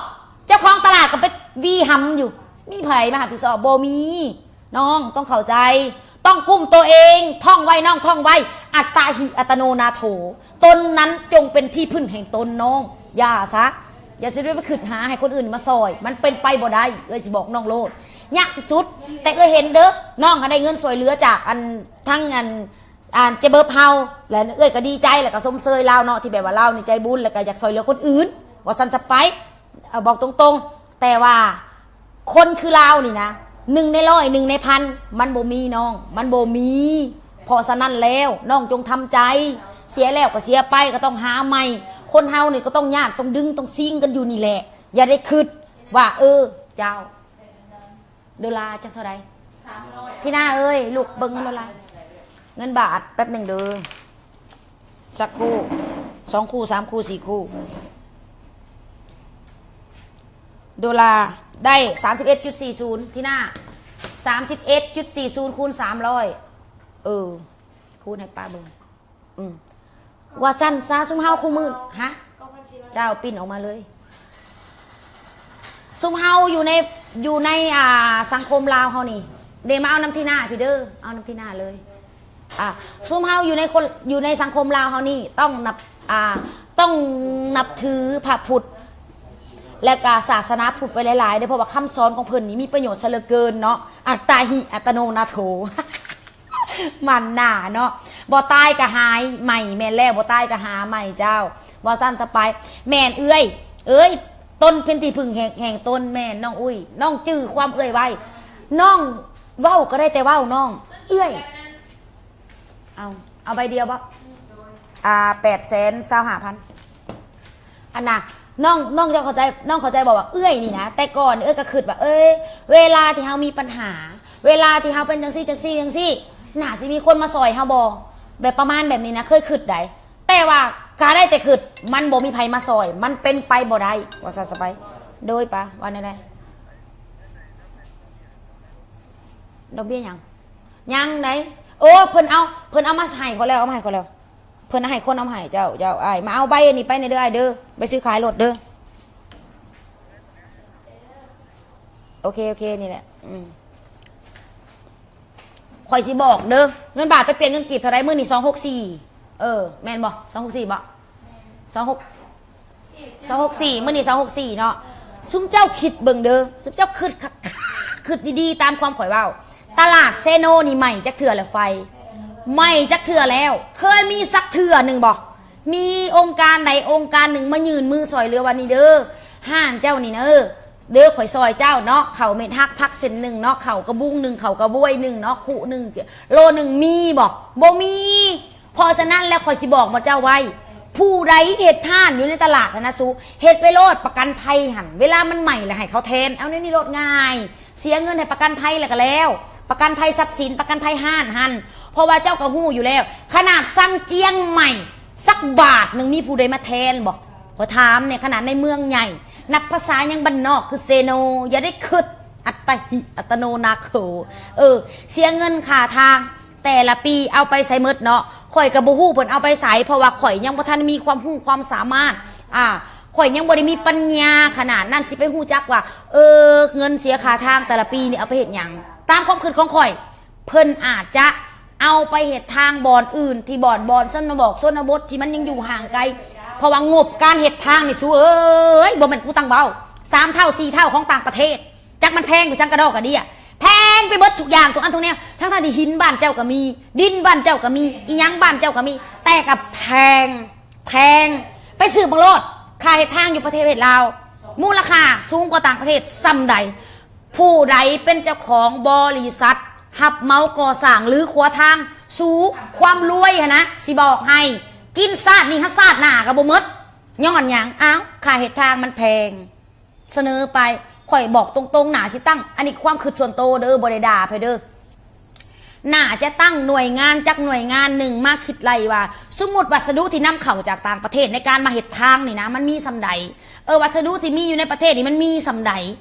ເຈົ້າຂອງຕະຫຼາດກໍໄປຫວີຫຳຢູ່ ມີໃຜມາຮັບຜິດຊອບ? ບໍ່ມີ. ນ້ອງຕ້ອງເຂົ້າໃຈ ຕ້ອງກຸ້ມໂຕເອງ ທ່ອງໄວ້ນ້ອງ ທ່ອງໄວ້ ອັດຕາຫິອັດຕະໂນນາໂຖ ຕົນນັ້ນຈົ່ງເປັນທີ່ເພິ່ງແຫ່ງຕົນນ້ອງ ຢ່າຊະ ຢ່າຊິໄດ້ໄປຄຶດຫາໃຫ້ຄົນອື່ນມາຊ່ອຍ ມັນເປັນໄປບໍ່ໄດ້ ເອື້ອຍຊິບອກນ້ອງໂລດ ຍາກທີ່ສຸດ. ແຕ່ເອື້ອຍເຫັນເດີ້ ນ້ອງກໍໄດ້ເງິນຊ່ວຍເຫຼືອຈາກອັນ ທັງອັນ ອ່າ ເຈເບິບເຮົາ ແລະ ເອື້ອຍກໍດີໃຈ ແລະ ກໍຊົມເຊີຍລາວເນາະ ທີ່ແບບວ່າລາວນີ້ໃຈບຸນ ແລະ ກໍຢາກຊ່ອຍເຫຼືອຄົນອື່ນ ວ່າຊັ້ນຊະໄປ ເອົາ ບອກຕົງໆ ແຕ່ວ່າຄົນຄືລາວນີ້ນະ ໜຶ່ງໃນຮ້ອຍ ໜຶ່ງໃນພັນ ມັນບໍ່ມີນ້ອງ ມັນບໍ່ມີ. ເພາະສະນັ້ນແລ້ວ ນ້ອງຈົ່ງທຳໃຈ ເສຍແລ້ວກໍເສຍໄປ ກໍຕ້ອງຫາໃໝ່. ຄົນເຮົານີ້ກໍຕ້ອງຍາດ ຕ້ອງດຶງ ຕ້ອງຊິງກັນຢູ່ນີ້ແຫຼະ. ຢ່າໄດ້ຄິດວ່າ ເອີ ເຈົ້າ ໂດລາຈັກເທົ່າໃດ? ສາມຮ້ອຍ ທີໜ້າເອີຍ ລູກເບິ່ງເງິນໂດລາ ເງິນບາດ ແປັບໜຶ່ງເດີ ສັກຄູ່ ສອງຄູ່ ສາມຄູ່ ສີ່ຄູ່ ໂດລາໄດ້ ສາມສິບເອັດຈຸດສີ່ສູນ ທີໜ້າ ສາມສິບເອັດຈຸດສີ່ສູນ ຄູນສາມຮ້ອຍ ເອີ ຄູນໃຫ້ປ້າເບິ່ງ. ອືມ ວ່າຊັ້ນຊະ ຊຸມເຮົາຄູ່ມື້ ຮະ ເຈົ້າ ປິ່ນອອກມາເລີຍ. ຊຸມເຮົາຢູ່ໃນ ຢູ່ໃນ ອ່າ ສັງຄົມລາວເຮົານີ້ ເດ ມາເອົານຳທີໜ້າພີ້ເດີ ເອົານຳທີໜ້າເລີຍ. ອ່າ ຊຸມເຮົາຢູ່ໃນຄົນ ຢູ່ໃນສັງຄົມລາວເຮົານີ້ ຕ້ອງນັບ ອ່າ ຕ້ອງນັບຖືພະພຸດ ແລະກະສາສະໜາພຸດໄວ້ຫຼາຍໆເດີ ເພາະວ່າຄຳສອນຂອງເພິ່ນນີ້ມີປະໂຫຍດຊະເຫຼືອເກີນເນາະ ອັດຕາຫິອັດຕະໂນນາໂຖ. ມັນໜ້າເນາະ ບໍ່ຕາຍກໍຫາຍໃໝ່. ແມ່ນແລ້ວ ບໍ່ຕາຍກໍຫາໃໝ່ເຈົ້າ. ເວົ້າຊັ້ນສະໄປ. ແມ່ນເອື້ອຍ ເອີຍ ຕົນເປັນທີ່ເພິ່ງແຫ່ງ ແຫ່ງຕົນ. ແມ່ນນ້ອງອຸ້ຍ ນ້ອງຈື່ຄວາມເອື້ອຍໄວ້. ນ້ອງເວົ້າກໍໄດ້ແຕ່ເວົ້ານ້ອງ. ເອື້ອຍ ເອົາ ເອົາໃບດຽວບໍ່? ອ່າ ແປດແສນຊາວຫ້າພັນ. ອັນນ່າ ນ້ອງ ນ້ອງເຈົ້າເຂົ້າໃຈ ນ້ອງເຂົ້າໃຈບໍ່ວ່າເອື້ອຍນີ້ນະ ແຕ່ກ່ອນເອື້ອຍກໍຄິດວ່າ ເອີຍ ເວລາທີ່ເຮົາມີບັນຫາ ເວລາທີ່ເຮົາເປັນຈັ່ງຊີ້ ຈັ່ງຊີ້ ຈັ່ງຊີ້ ໜ້າຊິມີຄົນມາຊ່ອຍເຮົາບໍ່ ແບບປະມານແບບນີ້ນະ ເຄີຍຄິດໃດ. ແຕ່ວ່າກະໄດ້ແຕ່ຄິດ ມັນບໍ່ມີໃຜມາຊ່ອຍ ມັນເປັນໄປບໍ່ໄດ້ ວ່າຊັ້ນສະໄປ. ໂດຍປະ ວ່າແນວໃດ? ດອກເບ້ຍຫຍັງ? ຍັງໃດ. ໂອ້ ເພິ່ນເອົາ ເພິ່ນເອົາມາໃຫ້ຂ້ອຍແລ້ວ ເອົາມາໃຫ້ຂ້ອຍແລ້ວ. ເພິ່ນໃຫ້ຄົນເອົາໃຫ້ເຈົ້າ ເຈົ້າ ອ້າຍ ມາເອົາໃບອັນນີ້ໄປແດ່ເດີ ອ້າຍເດີ ໃບຊື້ຂາຍລົດເດີ. ໂອເຄ ໂອເຄ ນີ້ແຫຼະ ອືມ ຂ້ອຍຊິບອກເດີ ເງິນບາດໄປປ່ຽນເງິນກີບເທົ່າໃດມື້ນີ້? ສອງຫົກສີ່ ເອີ ແມ່ນບໍ່? ສອງຫົກສີ່ບໍ່? ສອງຫົກ ສອງຫົກສີ່ ມື້ນີ້ສອງຫົກສີ່ເນາະ. ຊຸມເຈົ້າຄິດເບິ່ງເດີ ຊຸມເຈົ້າຄິດຄັກໆ ຄິດດີໆ ຕາມຄວາມຂ້ອຍເວົ້າ. ຕະຫຼາດເຊໂນນີ້ໄໝ້ຈັກເທື່ອແລ້ວໄຟ? ໄໝ້ຈັກເທື່ອແລ້ວ? ເຄີຍມີສັກເທື່ອໜຶ່ງບໍ່? ມີອົງການໃດອົງການໜຶ່ງມາຍື່ນມືຊ່ອຍເຫຼືອວ່າ ນີ້ເດີ ຮ້ານເຈົ້ານີ້ເດີ ເດີ ຂ້ອຍຊ່ອຍເຈົ້າເນາະ ເຂົ້າເມັດຮັກຜັກເສັ້ນໜຶ່ງເນາະ ເຂົ້າກະບຸງໜຶ່ງ ເຂົ້າກະບວຍໜຶ່ງເນາະ ຄຸໜຶ່ງ ໂລໜຶ່ງ ມີບໍ່? ບໍ່ມີ. ເພາະສະນັ້ນແລ້ວ ຂ້ອຍຊິບອກໝົດເຈົ້າໄວ້ ຜູ້ໃດເຮັດຮ້ານຢູ່ໃນຕະຫຼາດຫັ້ນນະ ສູເຮັດໄວ້ໂລດ ປະກັນໄພຫັ້ນ ເວລາມັນໄໝ້ແລ້ວໃຫ້ເຂົາແທນ ເອົາແນວນີ້ໂລດ ງ່າຍ ເສຍເງິນໃຫ້ປະກັນໄພແລ້ວກໍແລ້ວ ປະກັນໄພຊັບສິນ ປະກັນໄພຮ້ານຫັ້ນ ເພາະວ່າເຈົ້າກໍຮູ້ຢູ່ແລ້ວ ຂະໜາດສັ່ງຈຽງໃໝ່ ສັກບາດໜຶ່ງ ມີຜູ້ໃດມາແທນບໍ່? ຂໍຖາມແດ່ ຂະໜາດໃນເມືອງໃຫຍ່ ນັບພາສາຍັງບ້ານນອກຄືເຊໂນ ຢ່າໄດ້ຄິດ ອັດຕະຫິ ອັດຕະໂນ ນາໂຂ ເອີ ເສຍເງິນຄ່າທາງ ແຕ່ລະປີເອົາໄປໃສໝົດເນາະ? ຂ້ອຍກໍບໍ່ຮູ້ເພິ່ນເອົາໄປໃສ ເພາະວ່າຂ້ອຍຍັງບໍ່ທັນມີຄວາມຮູ້ຄວາມສາມາດ ອ່າ ຂ້ອຍຍັງບໍ່ໄດ້ມີປັນຍາຂະໜາດນັ້ນ ຊິໄປຮູ້ຈັກວ່າ ເອີ ເງິນເສຍຄ່າທາງແຕ່ລະປີນີ້ເອົາໄປເຮັດຫຍັງ? ຕາມຄວາມຄິດຂອງຂ້ອຍ ເພິ່ນອາດຈະເອົາໄປເຮັດທາງບ່ອນອື່ນ ທີ່ບ່ອນ ບ່ອນຊົນນະບອກ ຊົນນະບົດທີ່ມັນຍັງຢູ່ຫ່າງໄກ ເພາະວ່າງົບການເຮັດທາງນີ້ ສູເອີຍ ບໍ່ແມ່ນກູຕັ້ງເວົ້າ ສາມເທົ່າ ສີ່ເທົ່າຂອງຕ່າງປະເທດ. ຈັກມັນແພງໄປສັງກະດອກກະເດຍ ແພງໄປເບິດທຸກຢ່າງ ທຸກອັນທຸກແນວ ທັງໆທີ່ຫີນບ້ານເຈົ້າກໍມີ ດິນບ້ານເຈົ້າກໍມີ ອີ່ຫຍັງບ້ານເຈົ້າກໍມີ ແຕ່ກໍແພງ ແພງ ໄປສືບເບິ່ງໂລດ ຄ່າເຮັດທາງຢູ່ປະເທດລາວ ມູນລະຄ່າສູງກວ່າຕ່າງປະເທດສ່ຳໃດ? ຜູ້ໃດເປັນເຈົ້າຂອງບໍລິສັດຮັບເໝົາກໍ່ສ້າງ ຫຼື ຂົວທາງ? ສູ ຄວາມລວຍຫັ້ນນະ ຊິບອກໃຫ້ ກິນຊາດນີ້ຫາຊາດໜ້າກໍບໍ່ໝົດ ຍ້ອນຫຍັງ? ອ້າວ ຄ່າເຮັດທາງມັນແພງ. ສະເໜີໄປ ຂ້ອຍບອກຕົງໆ ໜ້າຊິຕັ້ງ ອັນນີ້ຄວາມຄິດສ່ວນໂຕເດີ ບໍ່ໄດ້ດ່າໃຜເດີ ໜ້າຈະຕັ້ງໜ່ວຍງານຈັກໜ່ວຍງານໜຶ່ງມາຄິດໄລ່ວ່າ ສົມມຸດວັດສະດຸທີ່ນຳເຂົ້າຈາກຕ່າງປະເທດໃນການມາເຮັດທາງນີ້ນະ ມັນມີສ່ຳໃດ? ເອີ ວັດສະດຸທີ່ມີຢູ່ໃນປະເທດນີ້ມັນມີສ່ຳໃດ?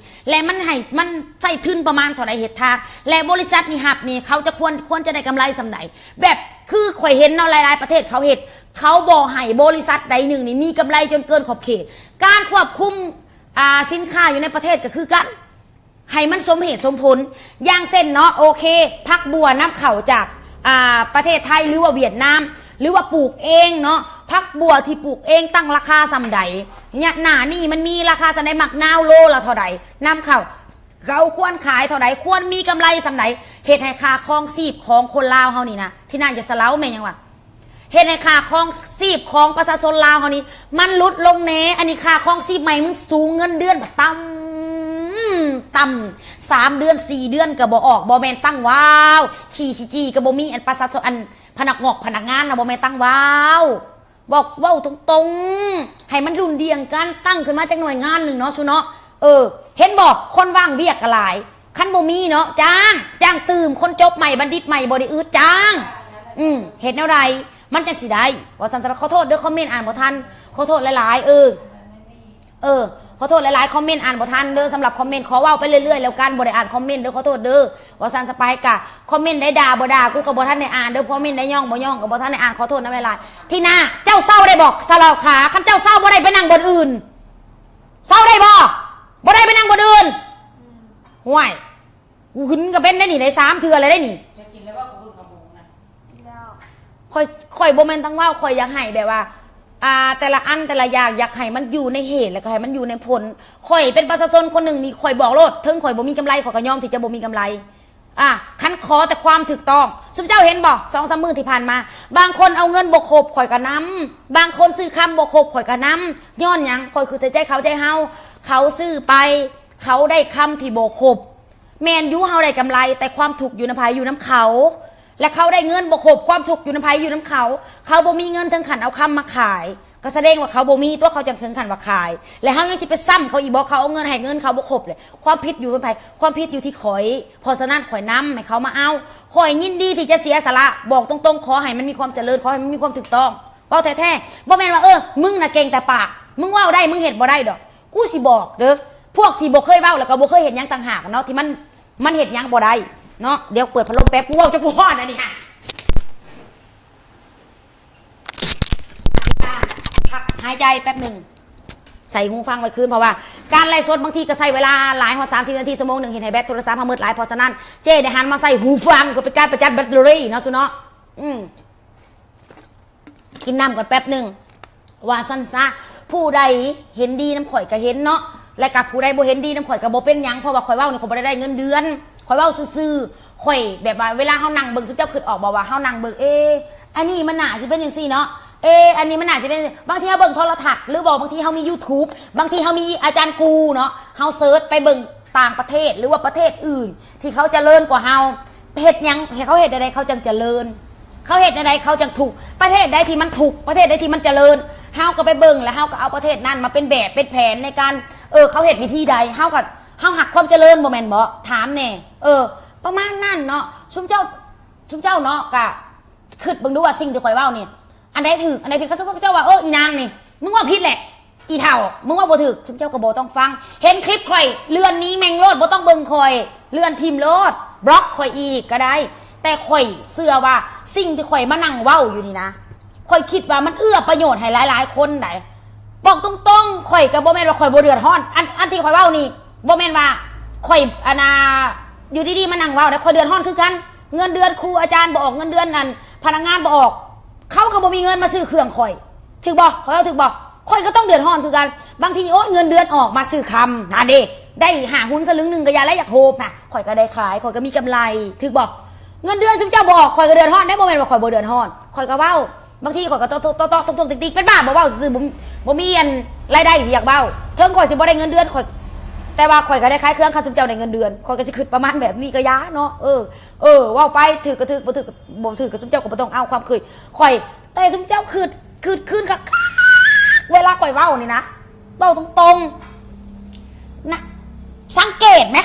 ແລະ ມັນໃຫ້ ມັນໃຊ້ທຶນປະມານເທົ່າໃດເຮັດທາງ? ແລະ ບໍລິສັດນີ້ຮັບນີ້ ເຂົາຈະຄວນ ຄວນຈະໄດ້ກຳໄລສ່ຳໃດ? ແບບຄືຂ້ອຍເຫັນເນາະ ຫຼາຍໆປະເທດເຂົາເຮັດ ເຂົາບໍ່ໃຫ້ບໍລິສັດໃດໜຶ່ງນີ້ມີກຳໄລຈົນເກີນຂອບເຂດ ການຄວບຄຸມ ອ່າ ສິນຄ້າຢູ່ໃນປະເທດກໍຄືກັນ ໃຫ້ມັນສົມເຫດສົມຜົນ ຢ່າງເຊັ່ນເນາະ ໂອເຄ ຜັກບົ່ວນຳເຂົ້າຈາກ ອ່າ ປະເທດໄທ ຫຼືວ່າຫວຽດນາມ ຫຼືວ່າປູກເອງເນາະ ຜັກບົ່ວທີ່ປູກເອງຕັ້ງລາຄາສ່ຳໃດ? ເນຍ ໜ້ານີ້ມັນມີລາຄາສ່ຳໃດ? ໝາກນາວໂລລະເທົ່າໃດ? ນຳເຂົ້າ ເຂົາຄວນຂາຍເທົ່າໃດ? ຄວນມີກຳໄລສ່ຳໃດ? ເຮັດໃຫ້ຄ່າຄອງຊີບຂອງຄົນລາວເຮົານີ້ນະ ທີ່ໜ້າຈະສະເຫຼົາແມ່ນຫຍັງວະ? ເຮັດໃຫ້ຄ່າຄອງຊີບຂອງປະຊາຊົນລາວເຮົານີ້ ມັນຫຼຸດລົງແດ່. ອັນນີ້ຄ່າຄອງຊີບໃໝ່ ມັນສູງ ເງິນເດືອນກໍຕ່ຳ ຕ່ຳ ສາມເດືອນ ສີ່ເດືອນກໍບໍ່ອອກ ບໍ່ແມ່ນຕັ້ງວ້າວ ຂີ້ຊິຈີ່ກໍບໍ່ມີ ອັນປະຊາຊົນ ອັນພະນັກງອກພະນັກງານນະ ບໍ່ແມ່ນຕັ້ງວ້າວ ບອກເວົ້າຕົງໆ ໃຫ້ມັນລຸ້ນດ່ຽງກັນ ຕັ້ງຂຶ້ນມາຈັກໜ່ວຍງານໜຶ່ງເນາະ ສູເນາະ. ເອີ ເຫັນບໍ່ ຄົນວ່າງວຽກກໍຫຼາຍ ຄັນບໍ່ມີເນາະ ຈ້າງ ຈ້າງຕື່ມ ຄົນຈົບໃໝ່ ບັນດິດໃໝ່ ບໍ່ໄດ້ອຶດ ຈ້າງ ອືມ ເຮັດແນວໃດມັນຈັ່ງຊິໄດ້ ວ່າຊັ້ນຊະ. ຂໍໂທດເດີ ຄອມເມັນອ່ານບໍ່ທັນ ຂໍໂທດຫຼາຍໆ ເອີ ເອີ ຂໍໂທດຫຼາຍໆ ຄອມເມັນອ່ານບໍ່ທັນເດີ. ສຳລັບຄອມເມັນ ຂໍເວົ້າໄປເລື້ອຍໆແລ້ວກັນ ບໍ່ໄດ້ອ່ານຄອມເມັນເດີ ຂໍໂທດເດີ ວ່າຊັ້ນຊະ. ປາຍກະຄອມເມັນໃດດ່າບໍ່ດ່າ ກູກໍບໍ່ທັນໄດ້ອ່ານເດີ ຄອມເມັນໃດຍ້ອງບໍ່ຍ້ອງກໍບໍ່ທັນໄດ້ອ່ານ ຂໍໂທດນຳຫຼາຍໆ. ທີໜ້າ ເຈົ້າເຊົາໄດ້ບໍ່ ສາວລາວຂາ? ຄັນເຈົ້າເຊົາບໍ່ໄດ້ ໄປນັ່ງບ່ອນອື່ນ ເຊົາໄດ້ບໍ່? ບໍ່ໄດ້ ໄປນັ່ງບ່ອນອື່ນ. ຫ້ວຍ ກູຫຶງກໍເປັນໄດ້ນີ້ ໄດ້ສາມເທື່ອແລ້ວໄດ້ນີ້. ຢາກກິນແລ້ວບໍ່? ຂ້ອຍ ຂ້ອຍບໍ່ແມ່ນຕັ້ງເວົ້າ ຂ້ອຍຢາກໃຫ້ແບບວ່າ ອ່າ ແຕ່ລະອັນແຕ່ລະຢ່າງ ຢາກໃຫ້ມັນຢູ່ໃນເຫດ ແລ້ວກໍໃຫ້ມັນຢູ່ໃນຜົນ. ຂ້ອຍເປັນປະຊາຊົນຄົນໜຶ່ງນີ້ ຂ້ອຍບອກໂລດ ເຖິງຂ້ອຍບໍ່ມີກຳໄລ ຂ້ອຍກໍຍອມທີ່ຈະບໍ່ມີກຳໄລ. ອ່າ ຄັນຂໍແຕ່ຄວາມຖືກຕ້ອງ. ຊຸມເຈົ້າເຫັນບໍ່ ສອງສາມມື້ທີ່ຜ່ານມາ ບາງຄົນເອົາເງິນບໍ່ຄົບ ຂ້ອຍກໍນຳ, ບາງຄົນຊື້ຄຳບໍ່ຄົບ ຂ້ອຍກໍນຳ. ຍ້ອນຫຍັງ? ຂ້ອຍຄືໃສ່ໃຈເຂົາໃຈເຮົາ, ເຂົາຊື້ໄປ ເຂົາໄດ້ຄຳທີ່ບໍ່ຄົບ. ແມ່ນຢູ່ ເຮົາໄດ້ກຳໄລ, ແຕ່ຄວາມທຸກຢູ່ນຳໃຜ? ຢູ່ນຳເຂົາ. ແລະ ເຂົາໄດ້ເງິນບໍ່ຄົບ, ຄວາມທຸກຢູ່ນຳໃຜ? ຢູ່ນຳເຂົາ. ເຂົາບໍ່ມີເງິນເຖິງຂັ້ນເອົາຄຳມາຂາຍ ກໍສະແດງວ່າເຂົາບໍ່ມີຕົວະ, ເຂົາຈັ່ງເຖິງຂັ້ນວ່າຂາຍ. ແລະ ເຮົາຍັງຊິໄປຊ້ຳເຂົາອີກບໍ? ເຂົາເອົາເງິນໃຫ້ເງິນເຂົາບໍ່ຄົບເລີຍ. ຄວາມຜິດຢູ່ນຳໃຜ? ຄວາມຜິດຢູ່ທີ່ຂ້ອຍ. ເພາະສະນັ້ນຂ້ອຍນຳໃຫ້ເຂົາມາເອົາ. ຂ້ອຍຍິນດີທີ່ຈະເສຍສະຫຼະ. ບອກຕົງໆ, ຂໍໃຫ້ມັນມີຄວາມຈະເລີນ, ຂໍໃຫ້ມັນມີຄວາມຖືກຕ້ອງ. ເວົ້າແທ້ໆ, ບໍ່ແມ່ນວ່າ ເອີ ມຶງນະເກັ່ງແຕ່ປາກ, ມຶງເວົ້າໄດ້, ມຶງເຮັດບໍ່ໄດ້ດອກ. ກູຊິບອກເດີ້, ພວກທີ່ບໍ່ເຄີຍເວົ້າ ແລ້ວກໍບໍ່ເຄີຍເຮັດຫຍັງຕ່າງຫາກເນາະ, ທີ່ມັນ ມັນເຮັດຫຍັງບໍ່ໄດ້ເນາະ. ດຽວເປີດພັດລົມແປັບ, ກູເວົ້າຈົນກູຮ້ອນແລ້ວນີ້ຫະ. ພັກຫາຍໃຈແປັບໜຶ່ງ, ໃສ່ຫູຟັງໄວ້ຄືນ, ເພາະວ່າການໄລຟ໌ສົດບາງທີກໍໃຊ້ເວລາຫຼາຍ ຮອດສາມສິບນາທີ, ຊົ່ວໂມງໜຶ່ງ ເຮັດໃຫ້ແບັດໂທລະສັບເຮົາໝົດຫຼາຍ. ເພາະສະນັ້ນ ເຈ້ໄດ້ຫັນມາໃສ່ຫູຟັງ ກໍເປັນການປະຢັດແບັດເຕີຣີເນາະ ຊຸເນາະ. ອືມ. ກິນນ້ຳກ່ອນແປັບໜຶ່ງ ວ່າຊັ້ນຊະ. ຜູ້ໃດເຫັນດີນຳຂ້ອຍກໍເຫັນເນາະ, ແລະກະຜູ້ໃດບໍ່ເຫັນດີນຳຂ້ອຍກໍບໍ່ເປັນຫຍັງ, ເພາະວ່າຂ້ອຍເວົ້ານີ້ ຂ້ອຍບໍ່ໄດ້ໄດ້ເງິນເດືອນ, ຂ້ອຍເວົ້າຊື່ໆ. ຂ້ອຍແບບວ່າ ເວລາເຮົານັ່ງເບິ່ງ, ຊຸມເຈົ້າຄິດອອກບໍ່ວ່າເຮົານັ່ງເບິ່ງ, ເອ ອັນນີ້ມັນໜ້າຊິເປັນຈັ່ງຊີ້ເນາະ, ເອ ອັນນີ້ມັນໜ້າຊິເປັນ, ບາງທີເຮົາເບິ່ງໂທລະທັດ ຫຼືບໍ່ ບາງທີເຮົາມີຢູທູບ, ບາງທີເຮົາມີອາຈານກູເນາະ, ເຮົາເສີດໄປເບິ່ງຕ່າງປະເທດ ຫຼືວ່າປະເທດອື່ນ ທີ່ເຂົາຈະເລີນກວ່າເຮົາ. ເຮັດຫຍັງໃຫ້ເຂົາເຮັດແນວໃດເຂົາຈັ່ງຈະເລີນ? ເຂົາເຮັດແນວໃດເຂົາຈັ່ງທຸກ? ປະເທດໃດທີ່ມັນທຸກ? ປະເທດໃດທີ່ມັນຈະເລີນ? ເຮົາກໍໄປເບິ່ງ ແລ້ວເຮົາກໍເອົາປະເທດນັ້ນມາເປັນແບບເປັນແຜນໃນການ, ເອີ ເຂົາເຮັດວິທີໃດ? ເຮົາກໍ, ເຮົາຮັກຄວາມຈະເລີນບໍ່ແມ່ນບໍ? ຖາມແດ່. ເອີ ປະມານນັ້ນເນາະ. ຊຸມເຈົ້າ, ຊຸມເຈົ້າເນາະ ກະຄິດເບິ່ງດູວ່າສິ່ງທີ່ຂ້ອຍເວົ້ານີ້ ອັນໃດຖືກ ອັນໃດຜິດ. ຄັນສົມມຸດເຈົ້າວ່າ ເອີ ອີນາງນີ້ ມຶງເວົ້າຜິດແຫຼະ ອີເຖົ້າ ມຶງເວົ້າບໍ່ຖືກ, ຊຸມເຈົ້າກໍບໍ່ຕ້ອງຟັງ. ເຫັນຄລິບຂ້ອຍ ເລື່ອນໜີແມ່ງໂລດ, ບໍ່ຕ້ອງເບິ່ງຂ້ອຍ, ເລື່ອນຖິ້ມໂລດ, ບລັອກຂ້ອຍອີກກໍໄດ້. ແຕ່ຂ້ອຍເຊື່ອວ່າສິ່ງທີ່ຂ້ອຍມານັ່ງເວົ້າຢູ່ນີ້ນະ, ຂ້ອຍຄິດວ່າມັນເອື້ອປະໂຫຍດໃຫ້ຫຼາຍໆຄົນໃດ໋. ບອກຕົງໆ, ຂ້ອຍກໍບໍ່ແມ່ນວ່າຂ້ອຍບໍ່ເດືອດຮ້ອນ. ອັນ, ອັນທີ່ຂ້ອຍເວົ້ານີ້ ບໍ່ແມ່ນວ່າຂ້ອຍ ອັນນ່າ ຢູ່ດີໆມານັ່ງເວົ້າໄດ໋, ຂ້ອຍເດືອດຮ້ອນຄືກັນ. ເງິນເດືອນຄູອາຈານບໍ່ອອກ, ເງິນເດືອນນັ້ນພະນັກງານບໍ່ອອກ, ເຂົາກໍບໍ່ມີເງິນມາຊື້ເຄື່ອງຂ້ອຍ, ຖືກບໍ່? ຂ້ອຍເວົ້າຖືກບໍ່? ຂ້ອຍກໍຕ້ອງເດືອດຮ້ອນຄືກັນ. ບາງທີ ໂອ້ຍ ເງິນເດືອນອອກມາຊື້ຄຳ ຫັ້ນເດ້, ໄດ້ຫ້າຫຸນສະລຶງໜຶ່ງກໍຢ່າແລ້ວ ຢາກໂຮບນະ, ຂ້ອຍກໍໄດ້ຂາຍ, ຂ້ອຍກໍມີກຳໄລ, ຖືກບໍ່? ເງິນເດືອນຊຸມເຈົ້າບໍ່ອອກ, ຂ້ອຍກໍເດືອດຮ້ອນເດ້, ບໍ່ແມ່ນວ່າຂ້ອຍບໍ່ເດືອດຮ້ອນ. ข้อยก็เว้า บางทีข้อยก็โต๊ะๆ ตกๆ ติกๆ เป็นบ้า บ่เว้าซื่อๆ บ่ บ่มีอันรายได้สิอยากเว้า เทิงข้อยสิบ่ได้เงินเดือนข้อย แต่ว่าข้อยก็ได้ขายเครื่อง คันซุมเจ้าได้เงินเดือน ข้อยก็สิคิดประมาณแบบนี้ ก็อย่าเนาะ เออ เออ เว้าไป ถืกก็ถืก บ่ถืกก็บ่ถืก ก็ซุมเจ้าก็บ่ต้องเอาความเคยข้อย แต่ซุมเจ้าคิด คิดคืนคักๆ เวลาข้อยเว้านี่นะ เว้าตรงๆ นะ สังเกตไหม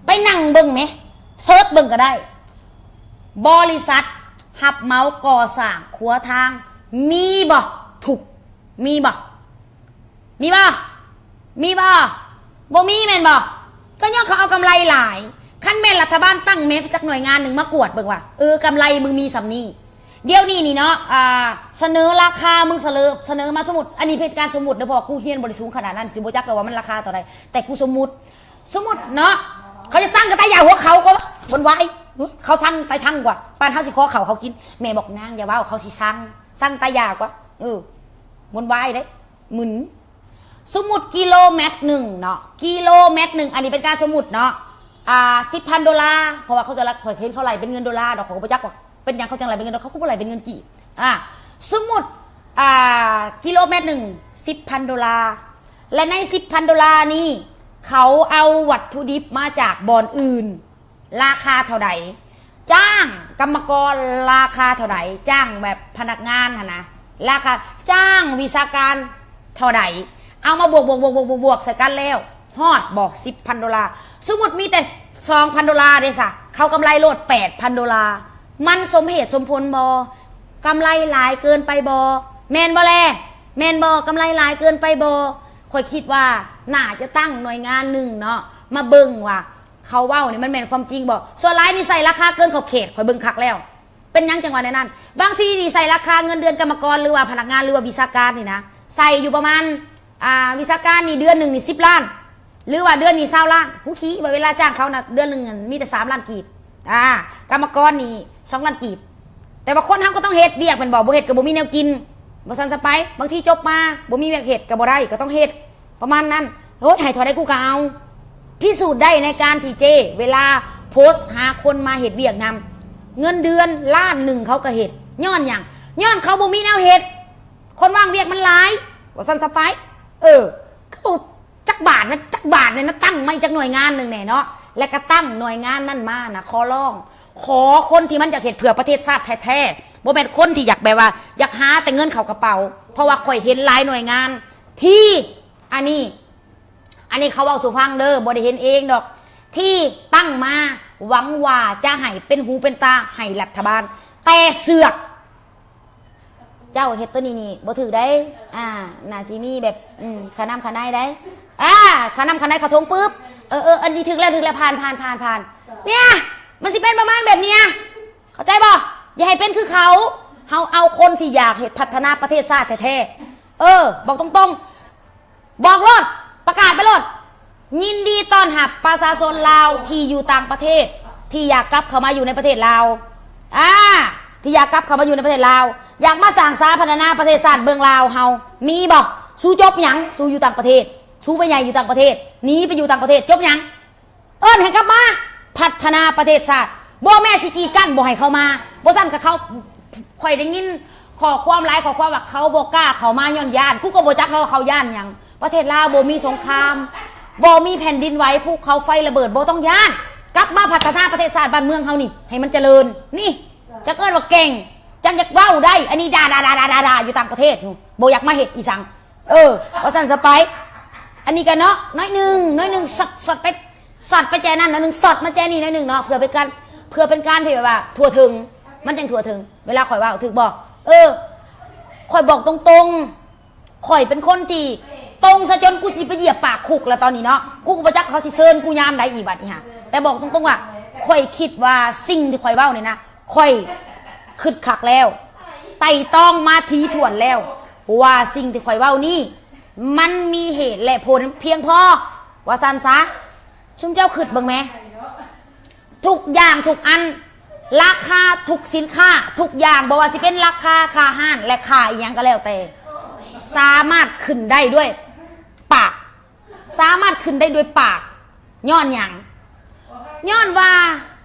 ไปนั่งเบิ่งไหม เสิร์ชเบิ่งก็ได้ บริษัทรับเหมาก่อสร้างขัวทาง มีบ่ ทุก มีบ่ มีบ่ มีบ่ บ่มีแม่นบ่ ก็ย้อนเขาเอากำไรหลาย คันแม่นรัฐบาลตั้งแม่จักหน่วยงานหนึ่งมากวดเบิ่งว่า เออ กำไรมึงมีส่ำนี้ เดี๋ยวนี้นี่เนาะ อ่า เสนอราคา มึงเสนอ เสนอมา สมมุติ อันนี้เป็นการสมมุติเด้อ เพราะว่ากูเรียนบ่ได้สูงขนาดนั้น สิบ่จักดอกว่ามันราคาเท่าใด แต่กูสมมุติ สมมุติเนาะ เขาจะสั่งกะตายาหัวเขาก็บ่นวาย เขาสั่งตายสั่งกว่า ปานเฮาสิขอข้าวเขากิน แม่บอกนางอย่าเว้า เขาสิสั่ง สั่งตายากว่า เออ บ่นวายเด้ มึน สมมุติกิโลเมตรหนึ่งเนาะ กิโลเมตรหนึ่ง อันนี้เป็นการสมมุติเนาะ อ่า สิบพันดอลลาร์ เพราะว่าเขาจะละ ข้อยเห็นเขาไล่เป็นเงินดอลลาร์ดอก ข้อยก็บ่จักว่าเป็นหยังเขาจั่งไล่เป็นเงินดอลลาร์ เขาก็บ่ไล่เป็นเงินกีบ อ่า สมมุติ อ่า กิโลเมตรหนึ่ง สิบพันดอลลาร์ และใน สิบพันดอลลาร์นี้ เขาเอาวัตถุดิบมาจากบ่อนอื่น ราคาเท่าใด จ้างกรรมกรราคาเท่าใด จ้างแบบพนักงานหั่นนะ ราคา จ้างวิชาการเท่าใด เอามาบวก บวก บวก บวก บวก บวกใส่กันแล้ว ฮอดบ่ สิบพันดอลลาร์ สมมุติมีแต่ สองพันดอลลาร์เด้ซะ เขากำไรโลด แปดพันดอลลาร์ มันสมเหตุสมผลบ่ กำไรหลายเกินไปบ่ แม่นบ่แล แม่นบ่ กำไรหลายเกินไปบ่ ข้อยคิดว่าน่าจะตั้งหน่วยงานหนึ่งเนาะ มาเบิ่งว่า เขาเว้านี่มันแม่นความจริงบ่ ส่วนหลายนี่ใส่ราคาเกินขอบเขต ข้อยเบิ่งคักแล้ว เป็นหยังจั่งว่าแนวนั้น บางทีนี่ใส่ราคาเงินเดือนกรรมกร หรือว่าพนักงาน หรือว่าวิชาการนี่นะ ใส่อยู่ประมาณ อ่า วิชาการนี่เดือนหนึ่งนี่ สิบล้าน หรือว่าเดือนนี้ ซาวล้าน ฮู้ขี้ว่าเวลาจ้างเขานะ เดือนหนึ่งมีแต่ สามล้านกีบ อ่า กรรมกรนี่ สองล้านกีบ แต่ว่าคนเฮาก็ต้องเฮ็ดเวียกแม่นบ่ บ่เฮ็ดก็บ่มีแนวกิน ว่าซั่นซะไป บางทีจบมาบ่มีเวียกเฮ็ดก็บ่ได้ ก็ต้องเฮ็ด ประมาณนั้น โอ๊ย ให้เท่าใดกูก็เอา พิสูจน์ได้ในการที่เจ้ เวลา ໂພສຫາຄົນມາເຮັດວຽກນຳ ເງິນເດືອນລ້ານໜຶ່ງເຂົາກໍເຮັດ. ຍ້ອນຫຍັງ? ຍ້ອນເຂົາບໍ່ມີແນວເຮັດ. ຄົນວ່າງວຽກມັນຫຼາຍ ວ່າຊັ້ນຊະໄປ. ເອີ ຄືບໍ່ຈັກບາດນະ ຈັກບາດນີ້ນະ ຕັ້ງມາອີກຈັກໜ່ວຍງານໜຶ່ງແດ່ເນາະ. ແລ້ວກໍຕັ້ງໜ່ວຍງານນັ້ນມານະ ຂໍຮ້ອງ ຂໍຄົນທີ່ມັນຢາກເຮັດເພື່ອປະເທດຊາດແທ້ໆ ບໍ່ແມ່ນຄົນທີ່ຢາກແບບວ່າຢາກຫາແຕ່ເງິນເຂົ້າກະເປົາ. ເພາະວ່າຂ້ອຍເຫັນຫຼາຍໜ່ວຍງານທີ່ ອັນນີ້ ອັນນີ້ເຂົາເວົ້າສູ່ຟັງເດີ ບໍ່ໄດ້ເຫັນເອງດອກ ທີ່ຕັ້ງມາຫວັງວ່າຈະໃຫ້ເປັນຫູເປັນຕາໃຫ້ລັດຖະບານ ແຕ່ເຊືອກ. ເຈົ້າເຮັດໂຕນີ້ນີ້ບໍ່ຖືກໃດ໋ ອ່າ ໜ້າຊິມີແບບ ອືມ ຄະນຳຄະໄນໃດ໋ ອ່າ ຄະນຳຄະໄນເຂົ້າຖົງປຶບ ເອີໆ ອັນນີ້ຖືກແລ້ວ ຖືກແລ້ວ ຜ່ານໆໆໆ ເນີ້ຍ ມັນຊິເປັນປະມານແບບເນີ້ຍ ເຂົ້າໃຈບໍ່? ຢ່າໃຫ້ເປັນຄືເຂົາ. ເຮົາເອົາຄົນທີ່ຢາກເຮັດພັດທະນາປະເທດຊາດແທ້ໆ ເອີ ບອກຕົງໆ ບອກໂລດ ປະກາດໄປໂລດ ຍິນດີຕ້ອນຮັບປະຊາຊົນລາວທີ່ຢູ່ຕ່າງປະເທດ ທີ່ຢາກກັບເຂົ້າມາຢູ່ໃນປະເທດລາວ ອ່າ ທີ່ຢາກກັບເຂົ້າມາຢູ່ໃນປະເທດລາວ ຢາກມາສ້າງສາພັດທະນາປະເທດຊາດເບິ່ງລາວເຮົາ ມີບໍ່? ສູຈົບຫຍັງ? ສູຢູ່ຕ່າງປະເທດ ສູໄປໃຫຍ່ຢູ່ຕ່າງປະເທດ ໜີໄປຢູ່ຕ່າງປະເທດ ຈົບຫຍັງ? ເອີ້ນໃຫ້ກັບມາພັດທະນາປະເທດຊາດ ບໍ່ແມ່ນຊິກີດກັ້ນບໍ່ໃຫ້ເຂົ້າມາ. ບໍ່ຊັ້ນກໍເຂົາ ຂ້ອຍໄດ້ຍິນຂໍ້ຄວາມຫຼາຍຂໍ້ຄວາມວ່າເຂົາບໍ່ກ້າເຂົ້າມາຍ້ອນຢ້ານ. ກູກໍບໍ່ຈັກເນາະວ່າເຂົາຢ້ານຫຍັງ. ປະເທດລາວບໍ່ມີສົງຄາມ ບໍ່ມີແຜ່ນດິນໄຫວ ພູເຂົາໄຟລະເບີດ ບໍ່ຕ້ອງຢ້ານ. ກັບມາພັດທະນາປະເທດຊາດບ້ານເມືອງເຮົານີ້ ໃຫ້ມັນຈະເລີນ. ນີ້ ຈັກເອີ້ນວ່າເກັ່ງ ຈັກຢາກເວົ້າໄດ້. ອັນນີ້ດ່າໆໆໆຢູ່ຕ່າງປະເທດ ບໍ່ຢາກມາເຮັດອີ່ສັງ. ເອີ ວ່າຊັ້ນຊະໄປ. ອັນນີ້ກໍເນາະ ໜ້ອຍໜຶ່ງ ໜ້ອຍໜຶ່ງ ສອດ ສອດໄປ ສອດໄປແຈນັ້ນໜ້ອຍໜຶ່ງ ສອດມາແຈນີ້ໜ້ອຍໜຶ່ງເນາະ ເພື່ອເປັນການ ເພື່ອເປັນການທີ່ແບບວ່າທົ່ວເຖິງ ມັນຈັ່ງທົ່ວເຖິງ. ເວລາຂ້ອຍເວົ້າຖືກບໍ່? ເອີ ຂ້ອຍບອກຕົງໆ ຂ້ອຍເປັນຄົນທີ່ຕົງຊະຈົນກູຊິໄປຢຽບປາກຄຸກລະຕອນນີ້ເນາະ. ກູກໍບໍ່ຈັກເຂົາຊິເຊີນກູຍາມໃດອີກບາດນີ້ຫາ. ແຕ່ບອກຕົງໆວ່າ ຂ້ອຍຄິດວ່າສິ່ງທີ່ຂ້ອຍເວົ້ານີ້ນະ ຂ້ອຍຄິດຄັກແລ້ວ ໄຕ່ຕອງມາຖີຖ້ວນແລ້ວ ວ່າສິ່ງທີ່ຂ້ອຍເວົ້ານີ້ ມັນມີເຫດແລະຜົນພຽງພໍ ວ່າຊັ້ນຊະ. ຊຸມເຈົ້າຄິດເບິ່ງແມ ທຸກຢ່າງທຸກອັນ ລາຄາທຸກສິນຄ້າທຸກຢ່າງ ບໍ່ວ່າຊິເປັນລາຄາຄ່າຮ້ານ ແລະ ຄ່າອີ່ຫຍັງກໍແລ້ວແຕ່ ສາມາດຂຶ້ນໄດ້ດ້ວຍປາກ ສາມາດຂຶ້ນໄດ້ດ້ວຍປາກ. ຍ້ອນຫຍັງ? ຍ້ອນວ່າ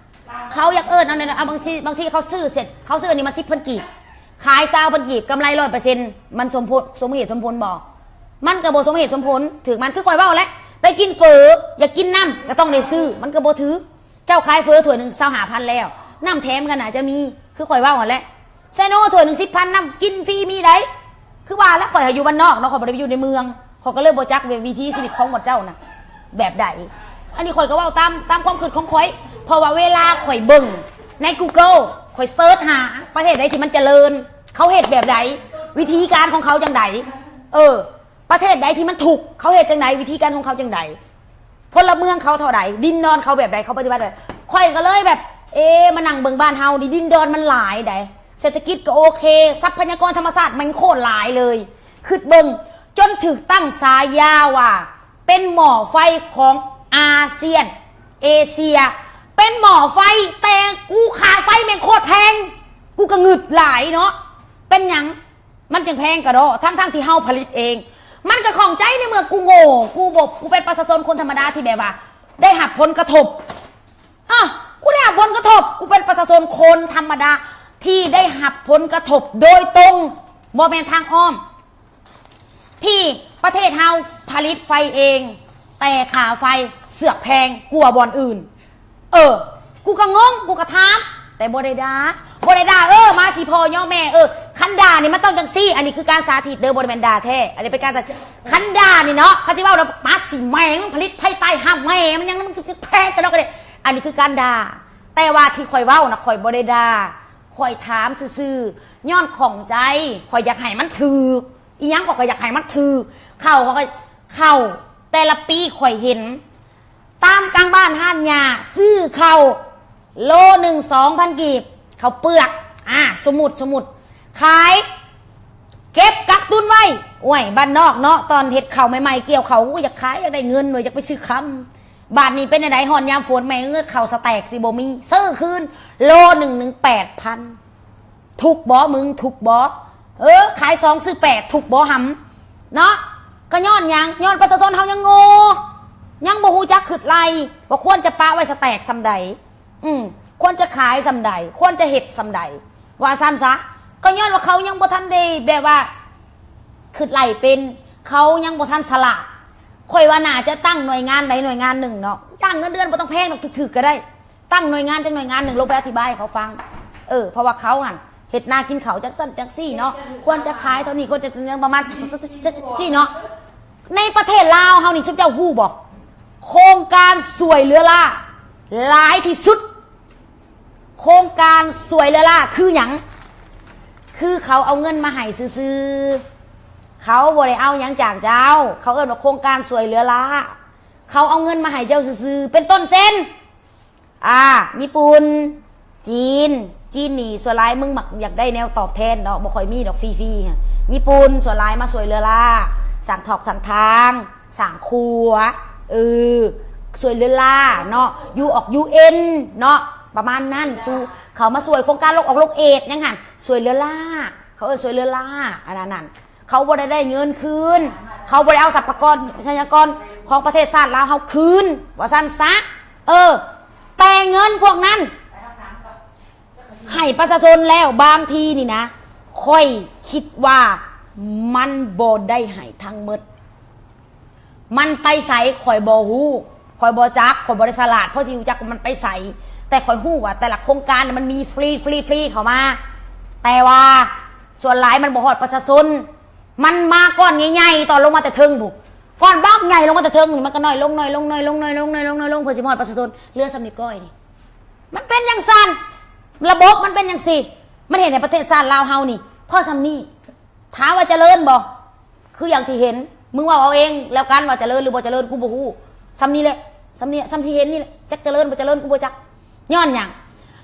ເຂົາຢາກເອີ້ນ ເອົາ ເອົາ ບາງທີ ບາງທີເຂົາຊື້ເສັດ ເຂົາຊື້ອັນນີ້ມາສິບພັນກີບ ຂາຍຊາວພັນກີບ ກຳໄລຮ້ອຍເປີເຊັນ ມັນສົມຜົນ ສົມເຫດສົມຜົນບໍ່? ມັນກໍບໍ່ສົມເຫດສົມຜົນ. ຖືກມັນ ຄືຂ້ອຍເວົ້າແຫຼະ ໄປກິນເຝີ ຢາກກິນນ້ຳກໍຕ້ອງໄດ້ຊື້ ມັນກໍບໍ່ຖືກ. ເຈົ້າຂາຍເຝີຖ້ວຍໜຶ່ງຊາວຫ້າພັນແລ້ວ ນ້ຳແຖມກໍໜ້າຈະມີ ຄືຂ້ອຍເວົ້າຫັ້ນແຫຼະ. ໄຊໂນຖ້ວຍໜຶ່ງສິບພັນ ນ້ຳກິນຟຣີມີໃດ໋. ຄືວ່າລະ ຂ້ອຍຫາຢູ່ບ້ານນອກເນາະ ຂ້ອຍບໍ່ໄດ້ໄປຢູ່ໃນເມືອງ ຂ້ອຍກໍເລີຍບໍ່ຈັກວ່າວິຖີຊີວິດຂອງໝູ່ເຈົ້ານະແບບໃດ. ອັນນີ້ຂ້ອຍກໍເວົ້າຕາມ ຕາມຄວາມຄິດຂອງຂ້ອຍ ເພາະວ່າເວລາຂ້ອຍເບິ່ງໃນ Google ຂ້ອຍເສີດຫາປະເທດໃດທີ່ມັນຈະເລີນ ເຂົາເຮັດແບບໃດ ວິທີການຂອງເຂົາຈັ່ງໃດ ເອີ ປະເທດໃດທີ່ມັນທຸກ ເຂົາເຮັດຈັ່ງໃດ ວິທີການຂອງເຂົາຈັ່ງໃດ ພົນລະເມືອງເຂົາເທົ່າໃດ ດິນດອນເຂົາແບບໃດ ເຂົາປະຕິບັດແບບ ຂ້ອຍກໍເລີຍແບບ ເອ ມານັ່ງເບິ່ງບ້ານເຮົານີ້ ດິນດອນມັນຫຼາຍໃດ໋ ເສດຖະກິດກໍໂອເຄ ຊັບພະຍາກອນທຳມະຊາດແມ່ງໂຄດຫຼາຍເລີຍ. ຄິດເບິ່ງ ຈົນຖືກຕັ້ງສາຍາວ່າ ເປັນໝໍ້ໄຟຂອງອາຊຽນ ເອເຊຍ ເປັນໝໍ້ໄຟ ແຕ່ກູຄ່າໄຟແມ່ງໂຄດແພງ ກູກໍງຶດຫຼາຍເນາະ ເປັນຫຍັງ ມັນຈຶ່ງແພງກະດໍ້ ທັງໆທີ່ເຮົາຜະລິດເອງ. ມັນກະຂ້ອງໃຈ ໃນເມື່ອກູໂງ່ ກູບໍ່ ກູເປັນປະຊາຊົນຄົນທຳມະດາທີ່ແບບວ່າໄດ້ຮັບຜົນກະທົບ ອາ ກູໄດ້ຮັບຜົນກະທົບ ກູເປັນປະຊາຊົນຄົນທຳມະດາທີ່ໄດ້ຮັບຜົນກະທົບໂດຍຕົງ ບໍ່ແມ່ນທາງອ້ອມ ທີ່ປະເທດເຮົາຜະລິດໄຟເອງ ແຕ່ຄ່າໄຟເຊືອກແພງກວ່າບ່ອນອື່ນ. ເອີ ກູກໍງົງ ກູກໍຖາມ ແຕ່ບໍ່ໄດ້ດ່າ ບໍ່ໄດ້ດ່າ ເອີ ມາຊິພໍ່ຍໍແມ່ ເອີ ຄັນດ່ານີ້ມັນຕ້ອງຈັ່ງຊີ້ ອັນນີ້ຄືການສາທິດເດີ ບໍ່ໄດ້ແມ່ນດ່າແທ້ ອັນນີ້ເປັນການສາ ຄັນດ່ານີ້ເນາະ ຄັນຊິເວົ້າແລ້ວ ມາຊິແມ່ງ ຜະລິດໄຟໃຕ້ຫ້າມແມ່ມັນຫຍັງ ມັນແພງກະດອກກະເດ ອັນນີ້ຄືການດ່າ. ແຕ່ວ່າທີ່ຂ້ອຍເວົ້ານະ ຂ້ອຍບໍ່ໄດ້ດ່າ ຂ້ອຍຖາມຊື່ໆ ຍ້ອນຂ້ອງໃຈ ຂ້ອຍຢາກໃຫ້ມັນຖືກ ອີ່ຫຍັງຂ້ອຍກໍຢາກໃຫ້ມັນຖືກ ເຂົ້າ ຂ້ອຍກໍ ເຂົ້າ ແຕ່ລະປີຂ້ອຍເຫັນ ຕາມກາງບ້ານຮ້ານຫຍ້າ ຊື້ເຂົ້າໂລໜຶ່ງສອງພັນກີບ ເຂົ້າເປືອກ ອາ ສົມມຸດ ສົມມຸດ ຂາຍ ເກັບກັກຕຸນໄວ້ ໂອ້ຍ ບ້ານນອກເນາະ ຕອນເຮັດເຂົ້າໃໝ່ໆ ກ່ຽວເຂົ້າ ໂອ້ຍ ຢາກຂາຍ ຢາກໄດ້ເງິນ ໂອ້ຍ ຢາກໄປຊື້ຄຳ. ບາດນີ້ເປັນຈັ່ງໃດ ຮອດຍາມຝົນ ແມ່ເອີຍ ເຂົ້າສະແຕັກຊິບໍ່ມີ ຊື້ຄືນໂລໜຶ່ງ ໜຶ່ງແປດພັນ ທຸກບໍ່ ມຶງທຸກບໍ່? ເອີ ຂາຍສອງຊື້ແປດ ທຸກບໍ່ຫຳ ເນາະ? ກໍຍ້ອນຫຍັງ? ຍ້ອນປະຊາຊົນເຮົາຍັງໂງ່ ຍັງບໍ່ຮູ້ຈັກຄິດໄລ່ ວ່າຄວນຈະປະໄວ້ສະແຕັກສ່ຳໃດ. ອືມ ຄວນຈະຂາຍສ່ຳໃດ ຄວນຈະເຮັດສ່ຳໃດ ວ່າຊັ້ນຊະ. ກໍຍ້ອນວ່າເຂົາຍັງບໍ່ທັນໄດ້ແບບວ່າຄິດໄລ່ເປັນ ເຂົາຍັງບໍ່ທັນສະຫຼາດ. ຂ້ອຍວ່າໜ້າຈະຕັ້ງໜ່ວຍງານໃດໜ່ວຍງານໜຶ່ງເນາະ ຈ້າງເງິນເດືອນບໍ່ຕ້ອງແພງດອກ ຖືກໆກໍໄດ້ ຕັ້ງໜ່ວຍງານຈັກໜ່ວຍງານໜຶ່ງ ລົງໄປອະທິບາຍໃຫ້ເຂົາຟັງ. ເອີ ເພາະວ່າເຂົາຫັ້ນເຮັດນາກິນເຂົ້າ ຈັ່ງຊັ້ນຈັ່ງຊີ້ເນາະ ຄວນຈະຂາຍເທົ່ານີ້ ຄວນຈະຫຍັງປະມານຊີ້ເນາະ. ໃນປະເທດລາວເຮົານີ້ ຊຸມເຈົ້າຮູ້ບໍ່ ໂຄງການຊ່ວຍເຫຼືອລ້າຫຼາຍທີ່ສຸດ? ໂຄງການຊ່ວຍເຫຼືອລ້າຄືຫຍັງ? ຄືເຂົາເອົາເງິນມາໃຫ້ຊື່ໆ ເຂົາບໍ່ໄດ້ເອົາຫຍັງຈາກເຈົ້າ. ເຂົາເອີ້ນວ່າໂຄງການຊ່ວຍເຫຼືອລ້າ ເຂົາເອົາເງິນມາໃຫ້ເຈົ້າຊື່ໆ ເປັນຕົ້ນເຊັ່ນ ອ່າ ຍີ່ປຸ່ນ ຈີນ. ຈີນນີ້ສ່ວນຫຼາຍມຶງມັກຢາກໄດ້ແນວຕອບແທນເນາະ ບໍ່ຄ່ອຍມີດອກຟຣີໆ. ຍີ່ປຸ່ນສ່ວນຫຼາຍມາຊ່ວຍເຫຼືອລ້າ ສ້າງຖອກສ້າງທາງ ສ້າງຂົວ ເອີ ຊ່ວຍເຫຼືອລ້າເນາະ ຢູ່ອອກຢູເອັນເນາະ ປະມານນັ້ນ. ສູ່ເຂົາມາຊ່ວຍໂຄງການໂລກອອກໂລກເອດຫຍັງຫັ້ນ ຊ່ວຍເຫຼືອລ້າ ເຂົາເອີ້ນຊ່ວຍເຫຼືອລ້າ ອັນນັ້ນ ເຂົາບໍ່ໄດ້ໄດ້ເງິນຄືນ ເຂົາບໍ່ໄດ້ເອົາຊັບພະກອນ ຊັບພະຍາກອນຂອງປະເທດຊາດລາວເຮົາຄືນ ວ່າຊັ້ນຊະ. ເອີ ແຕ່ເງິນພວກນັ້ນໃຫ້ປະຊາຊົນແລ້ວ ບາງທີນີ້ນະ ຂ້ອຍຄິດວ່າມັນບໍ່ໄດ້ໃຫ້ທັງໝົດ. ມັນໄປໃສຂ້ອຍບໍ່ຮູ້ ຂ້ອຍບໍ່ຈັກ ຂ້ອຍບໍ່ໄດ້ສະຫຼາດພໍຊິຮູ້ຈັກວ່າມັນໄປໃສ ແຕ່ຂ້ອຍຮູ້ວ່າແຕ່ລະໂຄງການມັນມີຟຣີໆໆເຂົ້າມາ ແຕ່ວ່າສ່ວນຫຼາຍມັນບໍ່ຮອດປະຊາຊົນ. ມັນມາກ້ອນໃຫຍ່ໆ ຕອນລົງມາແຕ່ເທິງພຸ້ນ ກ້ອນບັກໃຫຍ່ລົງມາແຕ່ເທິງ ມັນກໍໜ້ອຍລົງ ໜ້ອຍລົງ ໜ້ອຍລົງ ເພື່ອຊິມາຮອດປະຊາຊົນ ເຫຼືອສ່ຳນີ້ກ້ອຍນີ້. ມັນເປັນຈັ່ງຊັ້ນ ລະບົບມັນເປັນຈັ່ງຊີ້ ມັນເຮັດໃຫ້ປະເທດຊາດລາວເຮົານີ້ ພໍສ່ຳນີ້ ຖາມວ່າຈະເລີນບໍ່? ຄືຢ່າງທີ່ເຫັນ ມຶງເວົ້າເອົາເອງແລ້ວກັນວ່າຈະເລີນຫຼືບໍ່ຈະເລີນ ກູບໍ່ຮູ້. ສ່ຳນີ້ແຫຼະ ສ່ຳນີ້ ສ່ຳທີ່ເຫັນນີ້ແຫຼະ ຈັກຈະເລີນບໍ່ຈະເລີນ ກູບໍ່ຈັກ. ຍ້ອນຫຍັງ?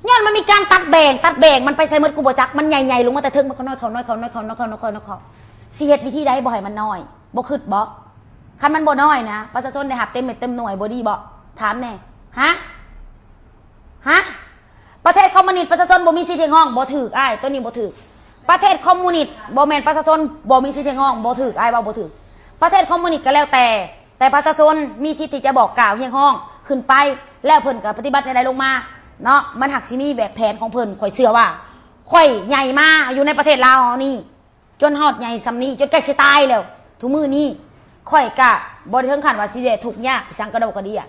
ຍ້ອນມັນມີການຕັດແບ່ງ ຕັດແບ່ງ ມັນໄປໃສໝົດ ກູບໍ່ຈັກ. ມັນໃຫຍ່ໆລົງມາແຕ່ເທິງ ມັນກໍນ້ອຍເຂົ້າ ນ້ອຍເຂົ້າ ນ້ອຍເຂົ້າ ນ້ອຍເຂົ້າ ນ້ອຍເຂົ້າ ນ້ອຍເຂົ້າ. ຊິເຮັດວິທີໃດບໍ່ໃຫ້ມັນນ້ອຍ? ບໍ່ຄິດບໍ່? ຄັນມັນບໍ່ນ້ອຍນະ ປະຊາຊົນໄດ້ຮັບເຕັມເມັດເຕັມໜ່ວຍ ບໍ່ດີບໍ່? ຖາມແດ່. ຮະ? ຮະ? ປະເທດຄອມມູນິດ ປະຊາຊົນບໍ່ມີສິດຮຽກຮ້ອງ ບໍ່ຖືກອ້າຍ ໂຕນີ້ບໍ່ຖືກ. ປະເທດຄອມມູນິດ ບໍ່ແມ່ນປະຊາຊົນບໍ່ມີສິດຮຽກຮ້ອງ ບໍ່ຖືກ ອ້າຍເວົ້າບໍ່ຖືກ. ປະເທດຄອມມູນິດກໍແລ້ວແຕ່ ແຕ່ປະຊາຊົນມີສິດທີ່ຈະບອກກ່າວຮຽກຮ້ອງຂຶ້ນໄປ ແລ້ວເພິ່ນກໍປະຕິບັດແນວໃດລົງມາເນາະ ມັນຫາກຊິມີແບບແຜນຂອງເພິ່ນ. ຂ້ອຍເຊື່ອວ່າ ຂ້ອຍໃຫຍ່ມາຢູ່ໃນປະເທດລາວເຮົານີ້ ຈົນຮອດໃຫຍ່ສ່ຳນີ້ ຈົນໃກ້ຊິຕາຍແລ້ວ ທຸກມື້ນີ້ ຂ້ອຍກະບໍ່ໄດ້ເຖິງຂັ້ນວ່າຊິໄດ້ທຸກຍາກອີ່ສັງກະດອກກະເດຍ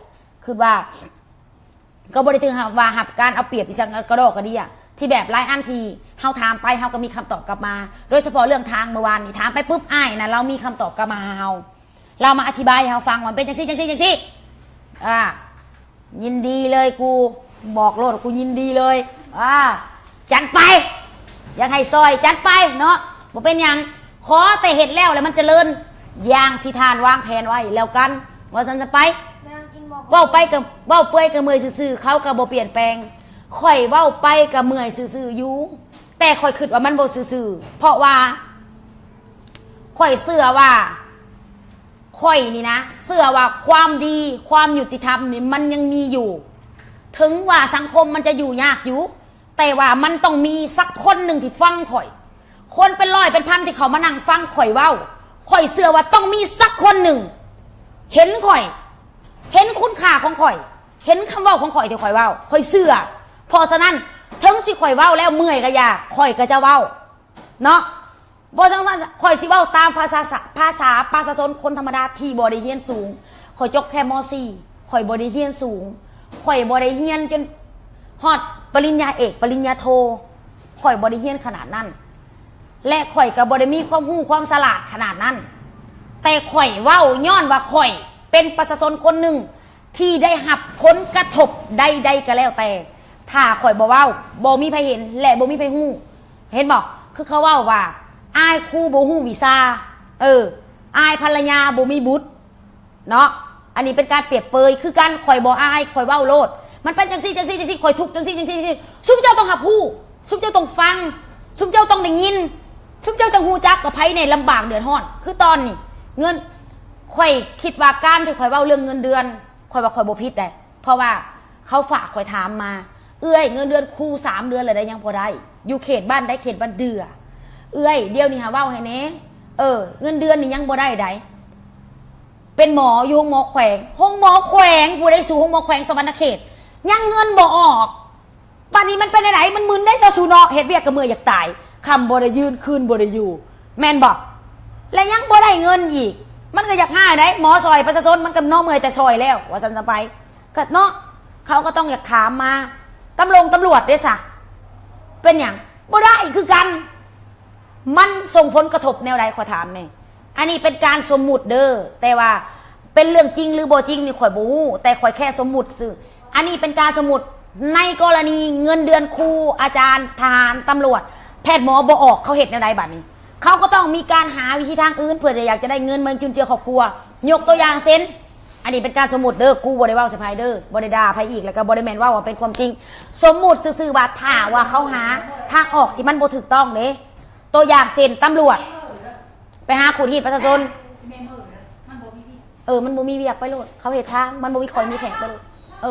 ຄິດວ່າ ກໍບໍ່ໄດ້ເຖິງກັບວ່າຮັບການເອົາປຽບອີ່ສັງກະດອກກະເດຍ ທີ່ແບບຫຼາຍອັນທີ່ເຮົາຖາມໄປ ເຮົາກໍມີຄຳຕອບກັບມາ. ໂດຍສະເພາະເລື່ອງທາງ ເມື່ອວານນີ້ຖາມໄປປຶບ ອ້າຍນະ ລາວມີຄຳຕອບກັບມາຫາເຮົາ ລາວມາອະທິບາຍໃຫ້ເຮົາຟັງວ່າມັນເປັນຈັ່ງຊີ້ ຈັ່ງຊີ້ ຈັ່ງຊີ້. ອ່າ ຍິນດີເລີຍ ກູບອກໂລດ ກູຍິນດີເລີຍ. ອ່າ ຈັດໄປ ຢາກໃຫ້ຊ່ອຍ ຈັດໄປເນາະ ບໍ່ເປັນຫຍັງ ຂໍແຕ່ເຮັດແລ້ວ ແລ້ວມັນຈະເລີນຢ່າງທີ່ທ່ານວາງແຜນໄວ້ແລ້ວກັນ ວ່າຊັ້ນຊະໄປ. ເວົ້າໄປກໍເວົ້າເປື່ອຍ ກໍເມື່ອຍຊື່ໆ ເຂົາກໍບໍ່ປ່ຽນແປງ. ຂ້ອຍເວົ້າໄປກໍເມື່ອຍຊື່ໆຢູ່ ແຕ່ຂ້ອຍຄິດວ່າມັນບໍ່ຊື່ໆ ເພາະວ່າ ຂ້ອຍເຊື່ອວ່າ ຂ້ອຍນີ້ນະ ເຊື່ອວ່າຄວາມດີ ຄວາມຍຸຕິທຳນີ້ມັນຍັງມີຢູ່. ເຖິງວ່າສັງຄົມມັນຈະຢູ່ຍາກຢູ່ ແຕ່ວ່າມັນຕ້ອງມີສັກຄົນໜຶ່ງທີ່ຟັງຂ້ອຍ. ຄົນເປັນຮ້ອຍເປັນພັນທີ່ເຂົາມານັ່ງຟັງຂ້ອຍເວົ້າ ຂ້ອຍເຊື່ອວ່າຕ້ອງມີສັກຄົນໜຶ່ງເຫັນຂ້ອຍ ເຫັນຄຸນຄ່າຂອງຂ້ອຍ ເຫັນຄຳເວົ້າຂອງຂ້ອຍທີ່ຂ້ອຍເວົ້າ ຂ້ອຍເຊື່ອ. ເພາະສະນັ້ນ ເຖິງຊິຂ້ອຍເວົ້າແລ້ວເມື່ອຍກໍຢ່າ ຂ້ອຍກໍຈະເວົ້າເນາະ. ບໍ່ຈັ່ງຊັ້ນ ຂ້ອຍຊິເວົ້າຕາມພາສາ ພາສາປະຊາຊົນຄົນທຳມະດາທີ່ບໍ່ໄດ້ຮຽນສູງ. ຂ້ອຍຈົບແຄ່ ມ.ສີ່ ຂ້ອຍບໍ່ໄດ້ຮຽນສູງ ຂ້ອຍບໍ່ໄດ້ຮຽນຈົນຮອດປະລິນຍາເອກ ປະລິນຍາໂທ ຂ້ອຍບໍ່ໄດ້ຮຽນຂະໜາດນັ້ນ ແລະ ຂ້ອຍກໍບໍ່ໄດ້ມີຄວາມຮູ້ຄວາມສະຫຼາດຂະໜາດນັ້ນ ແຕ່ຂ້ອຍເວົ້າຍ້ອນວ່າຂ້ອຍເປັນປະຊາຊົນຄົນໜຶ່ງ ທີ່ໄດ້ຮັບຜົນກະທົບໃດໆກໍແລ້ວແຕ່ ຖ້າຂ້ອຍບໍ່ເວົ້າ ບໍ່ມີໃຜເຫັນ ແລະ ບໍ່ມີໃຜຮູ້. ເຫັນບໍ່? ຄືເຂົາເວົ້າວ່າ ອາຍຄູບໍ່ຮູ້ວິຊາ ເອີ ອາຍພັນລະຍາບໍ່ມີບຸດເນາະ. ອັນນີ້ເປັນການປຽບເປີຍຄືກັນ ຂ້ອຍບໍ່ອາຍ ຂ້ອຍເວົ້າໂລດ ມັນເປັນຈັ່ງຊີ້ ຈັ່ງຊີ້ ຈັ່ງຊີ້ ຂ້ອຍທຸກຈັ່ງຊີ້ ຈັ່ງຊີ້ ຈັ່ງຊີ້. ຊຸມເຈົ້າຕ້ອງຮັບຮູ້ ຊຸມເຈົ້າຕ້ອງຟັງ ຊຸມເຈົ້າຕ້ອງໄດ້ຍິນ ຊຸມເຈົ້າຈັ່ງຮູ້ຈັກວ່າໃຜແນ່ລຳບາກເດືອດຮ້ອນ. ຄືຕອນນີ້ ເງິນ ຂ້ອຍຄິດວ່າການທີ່ຂ້ອຍເວົ້າເລື່ອງເງິນເດືອນ ຂ້ອຍວ່າຂ້ອຍບໍ່ຜິດໃດ ເພາະວ່າເຂົາຝາກຂ້ອຍຖາມມາ ເອື້ອຍ ເງິນເດືອນຄູສາມເດືອນແລ້ວໃດ ຍັງບໍ່ໄດ້ ຢູ່ເຂດບ້ານໃດ ເຂດບ້ານເດືອ. ເອື້ອຍ ດຽວນີ້ຫາເວົ້າໃຫ້ແດ່ ເອີ ເງິນເດືອນນີ້ຍັງບໍ່ໄດ້ໃດ ເປັນໝໍຢູ່ໂຮງໝໍແຂວງ ໂຮງໝໍແຂວງ ຜູ້ໃດ ສູ່ໂຮງໝໍແຂວງສະຫວັນນະເຂດ ຍັງເງິນບໍ່ອອກ. ບັດນີ້ມັນເປັນແນວໃດ? ມັນມຶນໄດ໋ ເຈົ້າສູເນາະ, ເຮັດວຽກກໍເມື່ອຍຢາກຕາຍ, ຄ່ຳບໍ່ໄດ້ຢືນ ຄືນບໍ່ໄດ້ຢູ່ ແມ່ນບໍ່? ແລະຍັງບໍ່ໄດ້ເງິນອີກ, ມັນກໍຢາກຫາໄດ໋. ໝໍຊ່ອຍປະຊາຊົນ ມັນກໍເນາະ ເມື່ອຍແຕ່ຊ່ອຍແລ້ວ ວ່າຊັ້ນຊະໄປ. ກໍເນາະ ເຂົາກໍຕ້ອງຢາກຖາມມາ. ຕຳລົງຕຳຫຼວດເດ້ຊະ ເປັນຫຍັງບໍ່ໄດ້ຄືກັນ? ມັນສົ່ງຜົນກະທົບແນວໃດ ຂໍຖາມແດ່? ອັນນີ້ເປັນການສົມມຸດເດີ້ ແຕ່ວ່າເປັນເລື່ອງຈິງຫຼືບໍ່ຈິງນີ້ຂ້ອຍບໍ່ຮູ້, ແຕ່ຂ້ອຍແຄ່ສົມມຸດຊື່. ອັນນີ້ເປັນການສົມມຸດ ໃນກໍລະນີເງິນເດືອນຄູ, ອາຈານ, ທະຫານ, ຕຳຫຼວດ, ແພດ, ໝໍບໍ່ອອກ ເຂົາເຮັດແນວໃດບັດນີ້? ເຂົາກໍຕ້ອງມີການຫາວິທີທາງອື່ນ ເພື່ອຈະຢາກຈະໄດ້ເງິນມາຈຸນເຈືອຄອບຄົວ. ຍົກຕົວຢ່າງເຊັ່ນ, ອັນນີ້ເປັນການສົມມຸດເດີ້, ກູບໍ່ໄດ້ເວົ້າໃສ່ໃຜເດີ້, ບໍ່ໄດ້ດ່າໃຜອີກ ແລ້ວກໍບໍ່ໄດ້ແມ່ນເວົ້າວ່າເປັນຄວາມຈິງ. ສົມມຸດຊື່ໆວ່າ ຖ້າວ່າເຂົາຫາທາງອອກທີ່ມັນບໍ່ຖືກຕ້ອງເດ້. ຕົວຢ່າງເຊັ່ນ ຕຳຫຼວດໄປຫາຂູດຮີດປະຊາຊົນ, ເອີ ມັນບໍ່ມີວຽກ ໄປໂລດ, ເຂົາເຮັດທາງ ມັນບໍ່ມີຂ້ອຍມີແຂກ ໄປໂລດ. ເອີ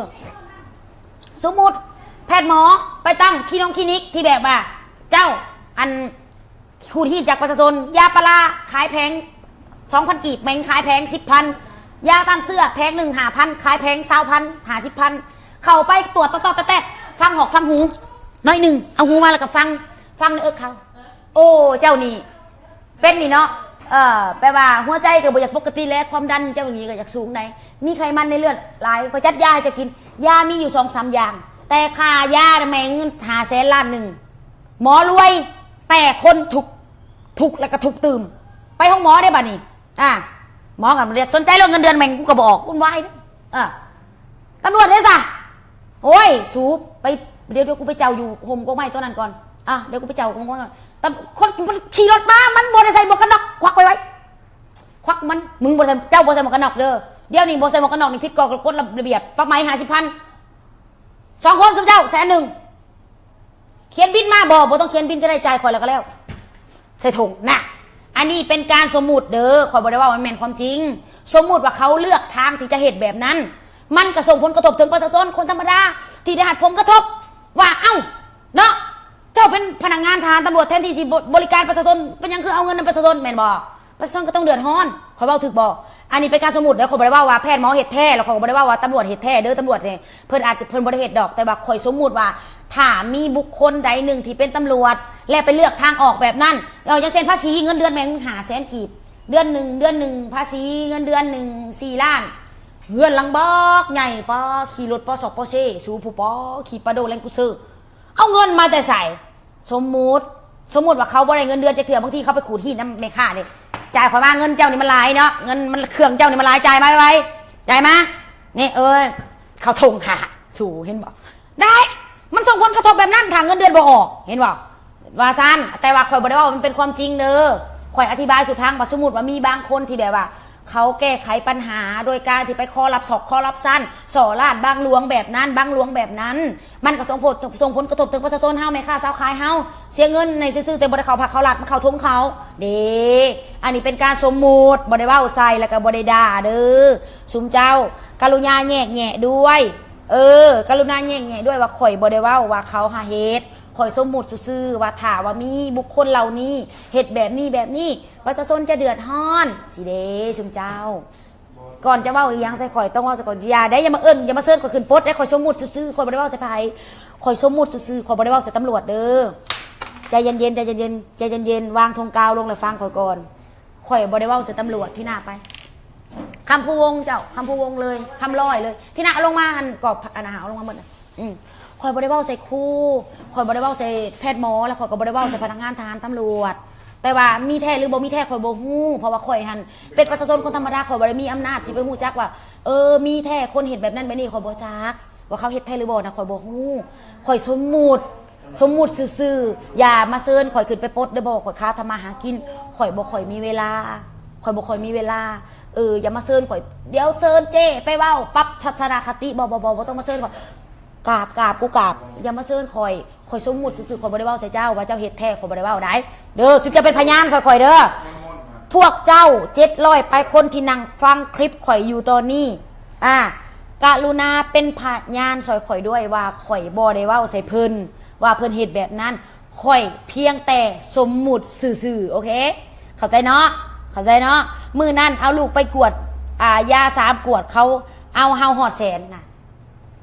ສົມມຸດ ແພດໝໍໄປຕັ້ງຄລີນອງຄລີນິກທີ່ແບບວ່າ ເຈົ້າ ອັນ ຂູດຮີດຈາກປະຊາຊົນ, ຢາປາລາຂາຍແຜງສອງພັນກີບ ແບ່ງຂາຍແຜງສິບພັນ, ຢາຕ້ານເຊື້ອແຜງໜຶ່ງຫ້າພັນ ຂາຍແຜງຊາວພັນ ຫ້າສິບພັນ. ເຂົ້າໄປກວດຕອດໆແຕະໆ ຟັງຫອກຟັງຫູໜ້ອຍໜຶ່ງ, ເອົາຫູມາແລ້ວກໍຟັງ ຟັງໃນເອິກເຂົາ. ໂອ້ ເຈົ້ານີ້ເປັນນີ້ເນາະ, ເອີ ແປວ່າຫົວໃຈກໍບໍ່ຢາກປົກກະຕິແລ້ວ, ຄວາມດັນເຈົ້ານີ້ກໍຢາກສູງໃດ໋, ມີໄຂມັນໃນເລືອດຫຼາຍ, ຂ້ອຍຈັດຢາໃຫ້ເຈົ້າກິນ. ຢາມີຢູ່ສອງສາມຢ່າງ ແຕ່ຄ່າຢານະແມ່ງເງິນຫ້າແສນລ້ານໜຶ່ງ. ໝໍລວຍ ແຕ່ຄົນທຸກ ທຸກແລ້ວກໍທຸກຕື່ມ. ໄປໂຮງໝໍເດ້ບັດນີ້. ອ່າ ໝໍກໍບໍ່ຢາກສົນໃຈແລ້ວ, ເງິນເດືອນແມ່ງກູກໍບໍ່ອອກ, ວຸ້ນວາຍເດ້. ອ່າ ຕຳຫຼວດເດ້ຊະ? ໂອ້ຍ ສູໄປ, ດຽວ ດຽວກູໄປເຈົ້າຢູ່ຮົ່ມກົກໄມ້ຕົວນັ້ນກ່ອນ. ອ່າ ດຽວກູໄປເຈົ້າກົກໄມ້ກ່ອນ. ແຕ່ຄົນມັນຂີ່ລົດມາ ມັນບໍ່ໄດ້ໃສ່ໝວກກັນນັອກ, ຄວັກໄວໆ ຄວັກມັນ. ມຶງບໍ່ໃສ່, ເຈົ້າບໍ່ໃສ່ໝວກກັນນັອກເດີ້. ດຽວນີ້ບໍ່ໃສ່ໝວກກັນນັອກນີ້ ຜິດກໍກົດລະບຽບ, ປັບໃໝຫ້າສິບພັນ. ສອງຄົນ ຊຸມເຈົ້າແສນໜຶ່ງ. ຂຽນບິນມາ. ບໍ່, ບໍ່ຕ້ອງຂຽນບິນກໍໄດ້, ຈ່າຍຂ້ອຍແລ້ວກໍແລ້ວ. ໃສ່ຖົງນະ. ອັນນີ້ເປັນການສົມມຸດເດີ້, ຂ້ອຍບໍ່ໄດ້ເວົ້າວ່າມັນແມ່ນຄວາມຈິງ. ສົມມຸດວ່າເຂົາເລືອກທາງທີ່ຈະເຮັດແບບນັ້ນ, ມັນກໍສົ່ງຜົນກະທົບເຖິງປະຊາຊົນຄົນທຳມະດາທີ່ໄດ້ຮັບຜົນກະທົບ ວ່າ ເອົ້າ ເນາະ, ເຈົ້າເປັນພະນັກງານທະຫານຕຳຫຼວດ ແທນທີ່ຊິບໍ, ບໍລິການປະຊາຊົນ, ເປັນຫຍັງຄືເອົາເງິນນຳປະຊາຊົນ ແມ່ນບໍ່? ປະຊາຊົນກໍຕ້ອງເດືອດຮ້ອນ. ຂ້ອຍເວົ້າຖືກບໍ່? ອັນນີ້ເປັນການສົມມຸດເດີ້, ຂ້ອຍບໍ່ໄດ້ເວົ້າວ່າແພດໝໍເຮັດແທ້ ແລ້ວຂ້ອຍກໍບໍ່ໄດ້ເວົ້າວ່າຕຳຫຼວດເຮັດແທ້ເດີ້. ຕຳຫຼວດນີ້ເພິ່ນອາດຈະ ເພິ່ນບໍ່ໄດ້ເຮັດດອກ, ແຕ່ວ່າຂ້ອຍສົມມຸດວ່າ ຖ້າມີບຸກຄົນໃດໜຶ່ງທີ່ເປັນຕຳຫຼວດ ແລະໄປເລືອກທາງອອກແບບນັ້ນ, ເອົາ ຢ່າງເຊັ່ນ ພາສີເງິນເດືອນແມ່ນຫ້າແສນກີບ, ເດືອນໜຶ່ງ ເດືອນໜຶ່ງພາສີເງິນເດືອນໜຶ່ງສີ່ລ້ານ, ເຮືອນຫຼັງບັກໃຫຍ່, ປາ ຂີ່ລົດປອຊອກປອເຊ, ສູຜູ້ປາ ຂີ່ປາໂດແລງກູເຊີ. ເອົາເງິນມາແຕ່ໃສ? ສົມມຸດ, ສົມມຸດວ່າເຂົາບໍ່ໄດ້ເງິນເດືອນຈັກເທື່ອ, ບາງທີເຂົາໄປຂູດຮີດນຳແມ່ຄ້າເດ້. ຈ່າຍຂ້ອຍມາ, ເງິນເຈົ້ານີ້ມັນຫຼາຍເນາະ, ເງິນມັນ, ເຄື່ອງເຈົ້ານີ້ມັນຫຼາຍ, ຈ່າຍມາໄວໆ, ຈ່າຍມາ. ນີ້ ເອີຍ ເຂົາຖົງຫາສູ, ເຫັນບໍ່? ໄດ້, ມັນສົ່ງຜົນກະທົບແບບນັ້ນ ຖ້າເງິນເດືອນບໍ່ອອກ, ເຫັນບໍ່? ວ່າຊັ້ນ. ແຕ່ວ່າຂ້ອຍບໍ່ໄດ້ເວົ້າວ່າມັນເປັນຄວາມຈິງເດີ້, ຂ້ອຍອະທິບາຍສູ່ຟັງວ່າ ສົມມຸດວ່າມີບາງຄົນທີ່ແບບວ່າ ເຂົາແກ້ໄຂບັນຫາໂດຍການທີ່ໄປຄໍຣັບຊອກຄໍຣັບຊັນ, ສໍ້ລາດບັງຫຼວງແບບນັ້ນ ບັງຫຼວງແບບນັ້ນ, ມັນກໍສົ່ງຜົນ, ສົ່ງຜົນກະທົບເຖິງປະຊາຊົນເຮົາ, ແມ່ຄ້າຊາວຂາຍເຮົາ ເສຍເງິນໃຫ້ຊື່ໆ ແຕ່ບໍ່ໄດ້ເຂົ້າພັກເຂົ້າລັດ, ມັນເຂົ້າຖົງເຂົາເດ້. ອັນນີ້ເປັນການສົມມຸດ, ບໍ່ໄດ້ເວົ້າໃສ່ ແລ້ວກໍບໍ່ໄດ້ດ່າເດີ້. ຊຸມເຈົ້າກະລຸນາແຍກແຍະດ້ວຍ, ເອີ ກະລຸນາແຍກແຍະດ້ວຍວ່າ ຂ້ອຍບໍ່ໄດ້ເວົ້າວ່າເຂົາຫາເຮັດ, ຂ້ອຍສົມມຸດຊື່ໆວ່າ ຖ້າວ່າມີບຸກຄົນເຫຼົ່ານີ້ເຮັດແບບນີ້ແບບນີ້ ປະຊາຊົນຈະເດືອດຮ້ອນຊີ້ເດ້ ຊຸມເຈົ້າ. ກ່ອນຈະເວົ້າອີ່ຫຍັງໃສ່ຂ້ອຍ ຕ້ອງເວົ້າໃສ່ຂ້ອຍ. ຢ່າໄດ໋, ຢ່າມາເອີ້ນ, ຢ່າມາເຊີນຂ້ອຍຂຶ້ນປົດເດ້. ຂ້ອຍສົມມຸດຊື່ໆ, ຂ້ອຍບໍ່ໄດ້ເວົ້າໃສ່ໃຜ, ຂ້ອຍສົມມຸດຊື່ໆ, ຂ້ອຍບໍ່ໄດ້ເວົ້າໃສ່ຕຳຫຼວດເດີ້. ໃຈເຢັນໆ, ໃຈເຢັນໆ, ໃຈເຢັນໆ, ວາງທົ່ງກາວລົງແລ້ວຟັງຂ້ອຍກ່ອນ. ຂ້ອຍບໍ່ໄດ້ເວົ້າໃສ່ຕຳຫຼວດ. ທີໜ້າໄປ ຄຳພູວົງເຈົ້າ, ຄຳພູວົງເລີຍ, ຄຳລອຍເລີຍ. ທີໜ້າເອົາລົງມາຫັ້ນ, ກອບອັນນາ ເອົາລົງມາໝົດ. ອືມ ຂ້ອຍບໍ່ໄດ້ເວົ້າໃສ່ຄູ, ຂ້ອຍບໍ່ໄດ້ເວົ້າໃສ່ແພດໝໍ ແລະ ຂ້ອຍກໍບໍ່ໄດ້ເວົ້າໃສ່ພະນັກງານທະຫານຕຳຫຼວດ. ແຕ່ວ່າມີແທ້ຫຼືບໍ່ມີແທ້ ຂ້ອຍບໍ່ຮູ້, ເພາະວ່າຂ້ອຍຫັ້ນເປັນປະຊາຊົນຄົນທຳມະດາ, ຂ້ອຍບໍ່ໄດ້ມີອຳນາດຊິໄປຮູ້ຈັກວ່າ ເອີ ມີແທ້ ຄົນເຮັດແບບນັ້ນແບບນີ້, ຂ້ອຍບໍ່ຈັກວ່າເຂົາເຮັດແທ້ຫຼືບໍ່ນະ, ຂ້ອຍບໍ່ຮູ້. ຂ້ອຍສົມມຸດ, ສົມມຸດຊື່ໆ. ຢ່າມາເຊີນຂ້ອຍຂຶ້ນໄປປົດເດີ້, ເພາະວ່າຂ້ອຍຄາທຳມາຫາກິນ, ຂ້ອຍບໍ່ຄ່ອຍມີເວລາ, ຂ້ອຍບໍ່ຄ່ອຍມີເວລາ. ເອີ ຢ່າມາເຊີນຂ້ອຍ, ດຽວເຊີນເຈ້ໄປເວົ້າ, ປັບທັດສະນະຄະຕິ. ບໍ່, ບໍ່, ບໍ່, ບໍ່ຕ້ອງມາເຊີນຂ້ອຍ. ກາບ, ກາບ, ກູກາບ. ຢ່າມາເຊີນຂ້ອຍ, ຂ້ອຍສົມມຸດຊື່ໆ, ຂ້ອຍບໍ່ໄດ້ເວົ້າໃສ່ເຈົ້າວ່າເຈົ້າເຮັດແທ້, ຂ້ອຍບໍ່ໄດ້ເວົ້າໃດເດີ້. ຊຸມເຈົ້າເປັນພະຍານຊ່ອຍຂ້ອຍເດີ້. ພວກເຈົ້າເຈັດຮ້ອຍປາຍຄົນທີ່ນັ່ງຟັງຄລິບຂ້ອຍຢູ່ຕອນນີ້, ອາ, ກະລຸນາເປັນພະຍານຊ່ອຍຂ້ອຍດ້ວຍວ່າ ຂ້ອຍບໍ່ໄດ້ເວົ້າໃສ່ເພິ່ນວ່າເພິ່ນເຮັດແບບນັ້ນ, ຂ້ອຍພຽງແຕ່ສົມມຸດຊື່ໆ. ໂອເຄ ເຂົ້າໃຈເນາະ, ເຂົ້າໃຈເນາະ. ມື້ນັ້ນເອົາລູກໄປກວດ, ອາ, ຢາສາມກວດ, ເຂົາເອົາເຮົາຮອດແສນນະ.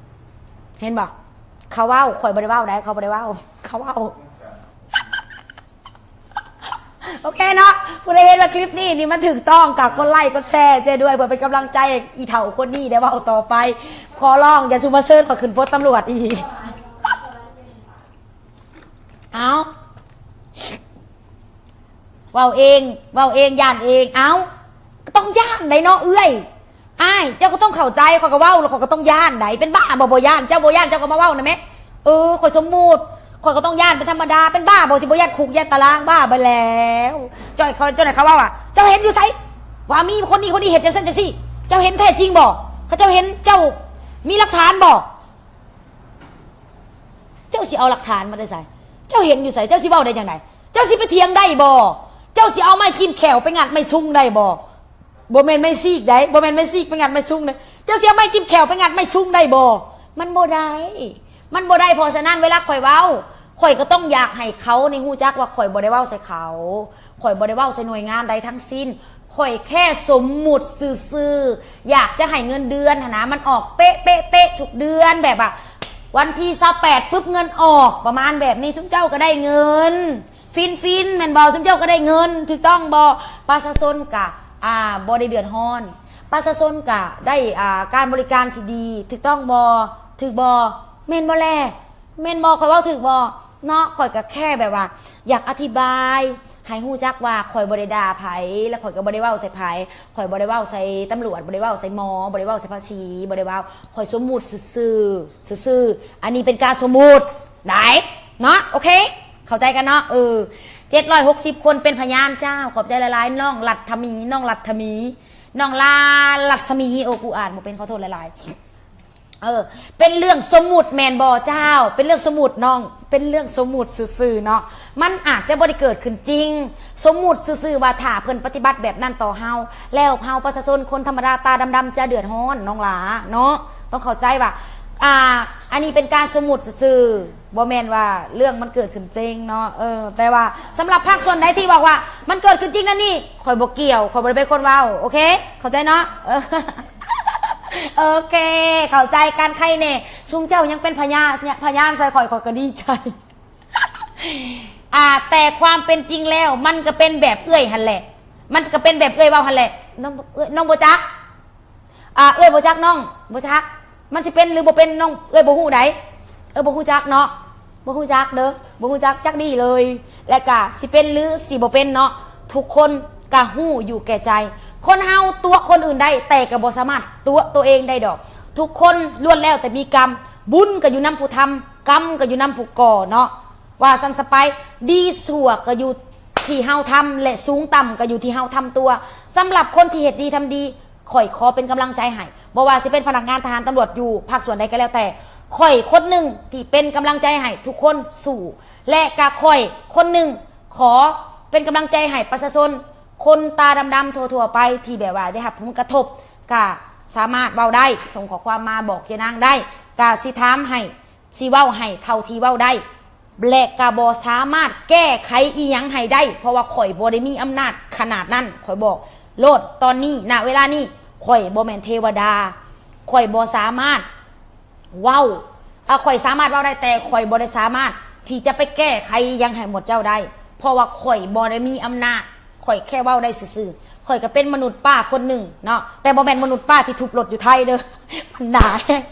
ເຫັນບໍ່? ເຂົາເວົ້າ, ຂ້ອຍບໍ່ໄດ້ເວົ້າໃດ໋, ເຂົາບໍ່ໄດ້ເວົ້າ, ເຂົາເວົ້າ. ໂອເຄເນາະ, ຜູ້ໃດເຫັນວ່າຄລິບນີ້ນີ້ມັນຖືກຕ້ອງ ກໍກົດໄລກ໌ ກົດແຊຣ໌ ຊ່ວຍດ້ວຍ ເພື່ອເປັນກຳລັງໃຈໃຫ້ອີ່ເຖົ້າຄົນນີ້ໄດ້ເວົ້າຕໍ່ໄປ. ຂໍຮ້ອງ ຢ່າສູ່ມາເຊີນຂ້ອຍຂຶ້ນໂປດຕຳຫຼວດອີກ. ເອົ້າ ເວົ້າເອງ ເວົ້າເອງ ຢ້ານເອງ. ເອົ້າ ກໍຕ້ອງຢ້ານໃດເນາະເອື້ອຍ. ອ້າຍ ເຈົ້າກໍຕ້ອງເຂົ້າໃຈ, ຂ້ອຍກໍເວົ້າແລ້ວ ຂ້ອຍກໍຕ້ອງຢ້ານໃດ໋. ເປັນບ້າບໍ່ ບໍ່ຢ້ານ? ເຈົ້າບໍ່ຢ້ານ ເຈົ້າກໍມາເວົ້ານະແມ. ເອີ ຂ້ອຍສົມມຸດ, ຂ້ອຍກໍຕ້ອງຢ້ານເປັນທຳມະດາ. ເປັນບ້າບໍ່ ຊິບໍ່ຢ້ານຄຸກຢ້ານຕາລາງ? ບ້າໄປແລ້ວ. ເຈົ້າ ເຈົ້າໄດ້ເຂົາເວົ້າວ່າ ເຈົ້າເຫັນຢູ່ໃສ ວ່າມີຄົນນີ້ຄົນນີ້ເຮັດຈັ່ງຊັ້ນຈັ່ງຊີ້? ເຈົ້າເຫັນແທ້ຈິງບໍ່? ເຂົາເຈົ້າເຫັນ ເຈົ້າມີຫຼັກຖານບໍ່? ເຈົ້າຊິເອົາຫຼັກຖານມາແຕ່ໃສ? ເຈົ້າເຫັນຢູ່ໃສ? ເຈົ້າຊິເວົ້າໄດ້ຈັ່ງໃດ? ເຈົ້າຊິໄປຖຽງໄດ້ບໍ່? ເຈົ້າຊິເອົາໄມ້ຈິ້ມແຂ້ວໄປງັດໄມ້ຊຸງໄດ້ບໍ່? ບໍ່ແມ່ນໄມ້ສີກໃດ໋, ບໍ່ແມ່ນໄມ້ສີກໄປງັດໄມ້ຊຸງເດ້. ເຈົ້າຊິເອົາໄມ້ຈິ້ມແຂ້ວໄປງັດໄມ້ຊຸງໄດ້ບໍ່? ມັນບໍ່ໄດ້, ມັນບໍ່ໄດ້. ເພາະສະນັ້ນ ເວລາຂ້ອຍເວົ້າ ຂ້ອຍກໍຕ້ອງຢາກໃຫ້ເຂົານີ້ຮູ້ຈັກວ່າຂ້ອຍບໍ່ໄດ້ເວົ້າໃສ່ເຂົາ, ຂ້ອຍບໍ່ໄດ້ເວົ້າໃສ່ໜ່ວຍງານໃດທັງສິ້ນ. ຂ້ອຍແຄ່ສົມມຸດຊື່ໆ ຢາກຈະໃຫ້ເງິນເດືອນຫັ້ນນະ ມັນອອກເປະໆໆ ທຸກເດືອນ ແບບວ່າ ວັນທີຊາວແປດປຶບ ເງິນອອກ ປະມານແບບນີ້ ຊຸມເຈົ້າກໍໄດ້ເງິນຟິນໆ ແມ່ນບໍ່? ຊຸມເຈົ້າກໍໄດ້ເງິນ ຖືກຕ້ອງບໍ່? ປະຊາຊົນກະ ອ່າ ບໍ່ໄດ້ເດືອດຮ້ອນ, ປະຊາຊົນກະໄດ້ ອ່າ ການບໍລິການທີ່ດີ ຖືກຕ້ອງບໍ່? ຖືກບໍ່? ແມ່ນບໍ່ແລ? ແມ່ນບໍ່? ຂ້ອຍເວົ້າຖືກບໍ່ເນາະ? ຂ້ອຍກໍແຄ່ແບບວ່າ ຢາກອະທິບາຍໃຫ້ຮູ້ຈັກວ່າ ຂ້ອຍບໍ່ໄດ້ດ່າໃຜ ແລະ ຂ້ອຍກໍບໍ່ໄດ້ເວົ້າໃສ່ໃຜ, ຂ້ອຍບໍ່ໄດ້ເວົ້າໃສ່ຕຳຫຼວດ, ບໍ່ໄດ້ເວົ້າໃສ່ໝໍ, ບໍ່ໄດ້ເວົ້າໃສ່ພາສີ, ບໍ່ໄດ້ເວົ້າ, ຂ້ອຍສົມມຸດຊື່ໆ ຊື່ໆ. ອັນນີ້ເປັນການສົມມຸດໄດ໋ເນາະ. ໂອເຄ ເຂົ້າໃຈກັນເນາະ? ເອີ ເຈັດຮ້ອຍຫົກສິບຄົນເປັນພະຍານ. ເຈົ້າ ຂອບໃຈຫຼາຍໆ ນ້ອງລັດຖະມີ, ນ້ອງລັດຖະມີ, ນ້ອງລາ ລັດສະໝີ. ໂອ້ ກູອ່ານບໍ່ເປັນ, ຂໍໂທດຫຼາຍໆ. ເອີ ເປັນເລື່ອງສົມມຸດແມ່ນບໍ່? ເຈົ້າ ເປັນເລື່ອງສົມມຸດນ້ອງ, ເປັນເລື່ອງສົມມຸດຊື່ໆເນາະ, ມັນອາດຈະບໍ່ໄດ້ເກີດຂຶ້ນຈິງ. ສົມມຸດຊື່ໆວ່າ ຖ້າເພິ່ນປະຕິບັດແບບນັ້ນຕໍ່ເຮົາ ແລ້ວເຮົາປະຊາຊົນຄົນທຳມະດາຕາດຳໆຈະເດືອດຮ້ອນ ນ້ອງຫຼ້າເນາະ. ຕ້ອງເຂົ້າໃຈວ່າ ອ່າ ອັນນີ້ເປັນການສົມມຸດຊື່ໆ, ບໍ່ແມ່ນວ່າເລື່ອງມັນເກີດຂຶ້ນຈິງເນາະ. ເອີ ແຕ່ວ່າສຳລັບພາກສ່ວນໃດທີ່ບອກວ່າມັນເກີດຂຶ້ນຈິງນັ້ນນີ້ ຂ້ອຍບໍ່ກ່ຽວ, ຂ້ອຍບໍ່ໄດ້ເປັນຄົນເວົ້າ. ໂອເຄ ເຂົ້າໃຈເນາະ? ເອີ ໂອເຄ ເຂົ້າໃຈກັນ. ໃຄແນ່ ຊຸມເຈົ້າຍັງເປັນພະຍານ, ພະຍານໃສ່ຂ້ອຍ, ຂ້ອຍກໍດີໃຈ. ອ່າ ແຕ່ຄວາມເປັນຈິງແລ້ວ ມັນກໍເປັນແບບເອື້ອຍຫັ້ນແຫຼະ, ມັນກໍເປັນແບບເອື້ອຍເວົ້າຫັ້ນແຫຼະ. ນ້ອງ ເອື້ອຍ ນ້ອງບໍ່ຈັກ? ອ່າ ເອື້ອຍບໍ່ຈັກ, ນ້ອງບໍ່ຈັກ. ມັນຊິເປັນຫຼືບໍ່ເປັນ ນ້ອງ ເອື້ອຍບໍ່ຮູ້ໃດ໋, ເອື້ອຍບໍ່ຮູ້ຈັກເນາະ, ບໍ່ຮູ້ຈັກເດີ, ບໍ່ຮູ້ຈັກຈັກດີເລີຍ. ແລະກະຊິເປັນຫຼືຊິບໍ່ເປັນເນາະ, ທຸກຄົນກະຮູ້ຢູ່ແກ່ໃຈ. ຄົນເຮົາຕົວະຄົນອື່ນໄດ້ ແຕ່ກະບໍ່ສາມາດຕົວະຕົວເອງໄດ້ດອກ. ທຸກຄົນລ້ວນແລ້ວແຕ່ມີກຳ, ບຸນກະຢູ່ນຳຜູ້ທຳ, ກຳກະຢູ່ນຳຜູ້ກໍ່ເນາະ, ວ່າຊັ້ນຊະໄປ. ດີຊົ່ວກະຢູ່ທີ່ເຮົາທຳ ແລະສູງຕ່ຳກະຢູ່ທີ່ເຮົາທຳຕົວ. ສຳລັບຄົນທີ່ເຮັດດີທຳດີ ຂ້ອຍຂໍເປັນກຳລັງໃຈໃຫ້, ບໍ່ວ່າຊິເປັນພະນັກງານ, ທະຫານ, ຕຳຫຼວດ ຢູ່ພາກສ່ວນໃດກໍແລ້ວແຕ່, ຂ້ອຍຄົນໜຶ່ງທີ່ເປັນກຳລັງໃຈໃຫ້ທຸກຄົນສູ້ ແລະກະຂ້ອຍຄົນໜຶ່ງຂໍເປັນກຳລັງໃຈໃຫ້ປະຊາຊົນຄົນຕາດຳໆທົ່ວໆໄປ ທີ່ແບບວ່າໄດ້ຮັບຜົນກະທົບ, ກະສາມາດເວົ້າໄດ້, ສົ່ງຂໍ້ຄວາມມາບອກເຈນາງໄດ້, ກະຊິຖາມໃຫ້, ຊິເວົ້າໃຫ້ເທົ່າທີ່ເວົ້າໄດ້. ແລະກະບໍ່ສາມາດແກ້ໄຂອີ່ຫຍັງໃຫ້ໄດ້, ເພາະວ່າຂ້ອຍບໍ່ໄດ້ມີອຳນາດຂະໜາດນັ້ນ. ຂ້ອຍບອກໂລດຕອນນີ້, ນະເວລານີ້, ຂ້ອຍບໍ່ແມ່ນເທວະດາ, ຂ້ອຍບໍ່ສາມາດເວົ້າ, ອາ, ຂ້ອຍສາມາດເວົ້າໄດ້, ແຕ່ຂ້ອຍບໍ່ໄດ້ສາມາດທີ່ຈະໄປແກ້ໄຂອີ່ຫຍັງໃຫ້ໝົດເຈົ້າໄດ້, ເພາະວ່າຂ້ອຍບໍ່ໄດ້ມີອຳນາດ. ຂ້ອຍແຄ່ເວົ້າໄດ້ຊື່ໆ. ຂ້ອຍກໍເປັນມະນຸດປ້າຄົນໜຶ່ງເນາະ, ແຕ່ບໍ່ແມ່ນມະນຸດປ້າທີ່ທຸບລົດຢູ່ໄທເດີ, ມັນໜ້າແຮງ.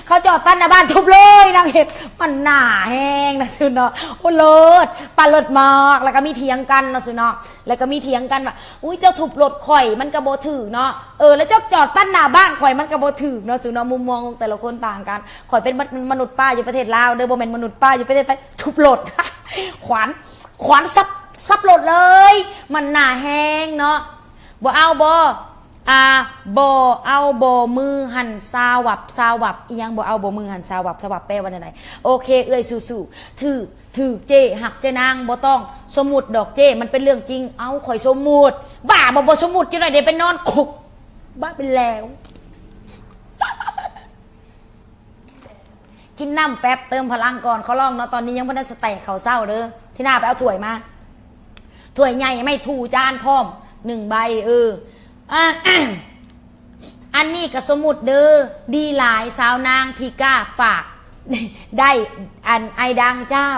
ເຂົາຈອດຕັດໜ້າບ້ານທຸບເລີຍ, ນາງເຮັດ, ມັນໜ້າແຮງນະຊຸເນາະ. ໂອ້ ເລີດ, ປ້າເລີດມາກ. ແລ້ວກໍມີຖຽງກັນເນາະຊຸເນາະ, ແລ້ວກໍມີຖຽງກັນວ່າ ອຸ້ຍ ເຈົ້າທຸບລົດຂ້ອຍ ມັນກໍບໍ່ຖືກເນາະ, ເອີ ແລ້ວເຈົ້າຈອດຕັດໜ້າບ້ານຂ້ອຍ ມັນກໍບໍ່ຖືກເນາະຊຸເນາະ. ມຸມມອງຂອງແຕ່ລະຄົນຕ່າງກັນ. ຂ້ອຍເປັນມະ ມະນຸດປ້າຢູ່ປະເທດລາວເດີ, ບໍ່ແມ່ນມະນຸດປ້າຢູ່ປະເທດໄທ. ທຸບລົດ, ຂວານ ຂວານສັບ ສັບລົດເລີຍ, ມັນໜ້າແຮງເນາະ. ບໍ່ເອົາບໍ່? ອ່າ ບໍ່ເອົາບໍ່ມືຫັ້ນຊາວັບ ຊາວັບ ອີ່ຫຍັງ ບໍ່ເອົາບໍ່ມືຫັ້ນຊາວັບ ຊາວັບແປວ່າແນວໃດ? ໂອເຄ ເອື້ອຍສູ້ໆ. ຖືກ ຖືກ ເຈ້ຮັກເຈ້ນາງ ບໍ່ຕ້ອງສົມມຸດດອກເຈ້ ມັນເປັນເລື່ອງຈິງ. ເອົ້າ ຂ້ອຍສົມມຸດ ບ້າບໍ່? ບໍ່ສົມມຸດ ຈັກໜ້ອຍໄດ້ໄປນອນຄຸກ ບ້າໄປແລ້ວ. ກິນນ້ຳແປັບ ເຕີມພະລັງກ່ອນ ຂໍລອງເນາະ. ຕອນນີ້ຍັງບໍ່ໄດ້ສະແຕັກເຂົ້າເຊົ້າເດີ. ທີໜ້າໄປເອົາຖ້ວຍມາ ຖ້ວຍໃຫຍ່ ໄມ້ຖູຈານພ້ອມ ໜຶ່ງໃບ. ເອີ ອ່າ ອັນນີ້ກໍສົມມຸດເດີ ດີຫຼາຍສາວນາງທີ່ກ້າປາກ ໄດ້ອັນໄອດັງເຈົ້າ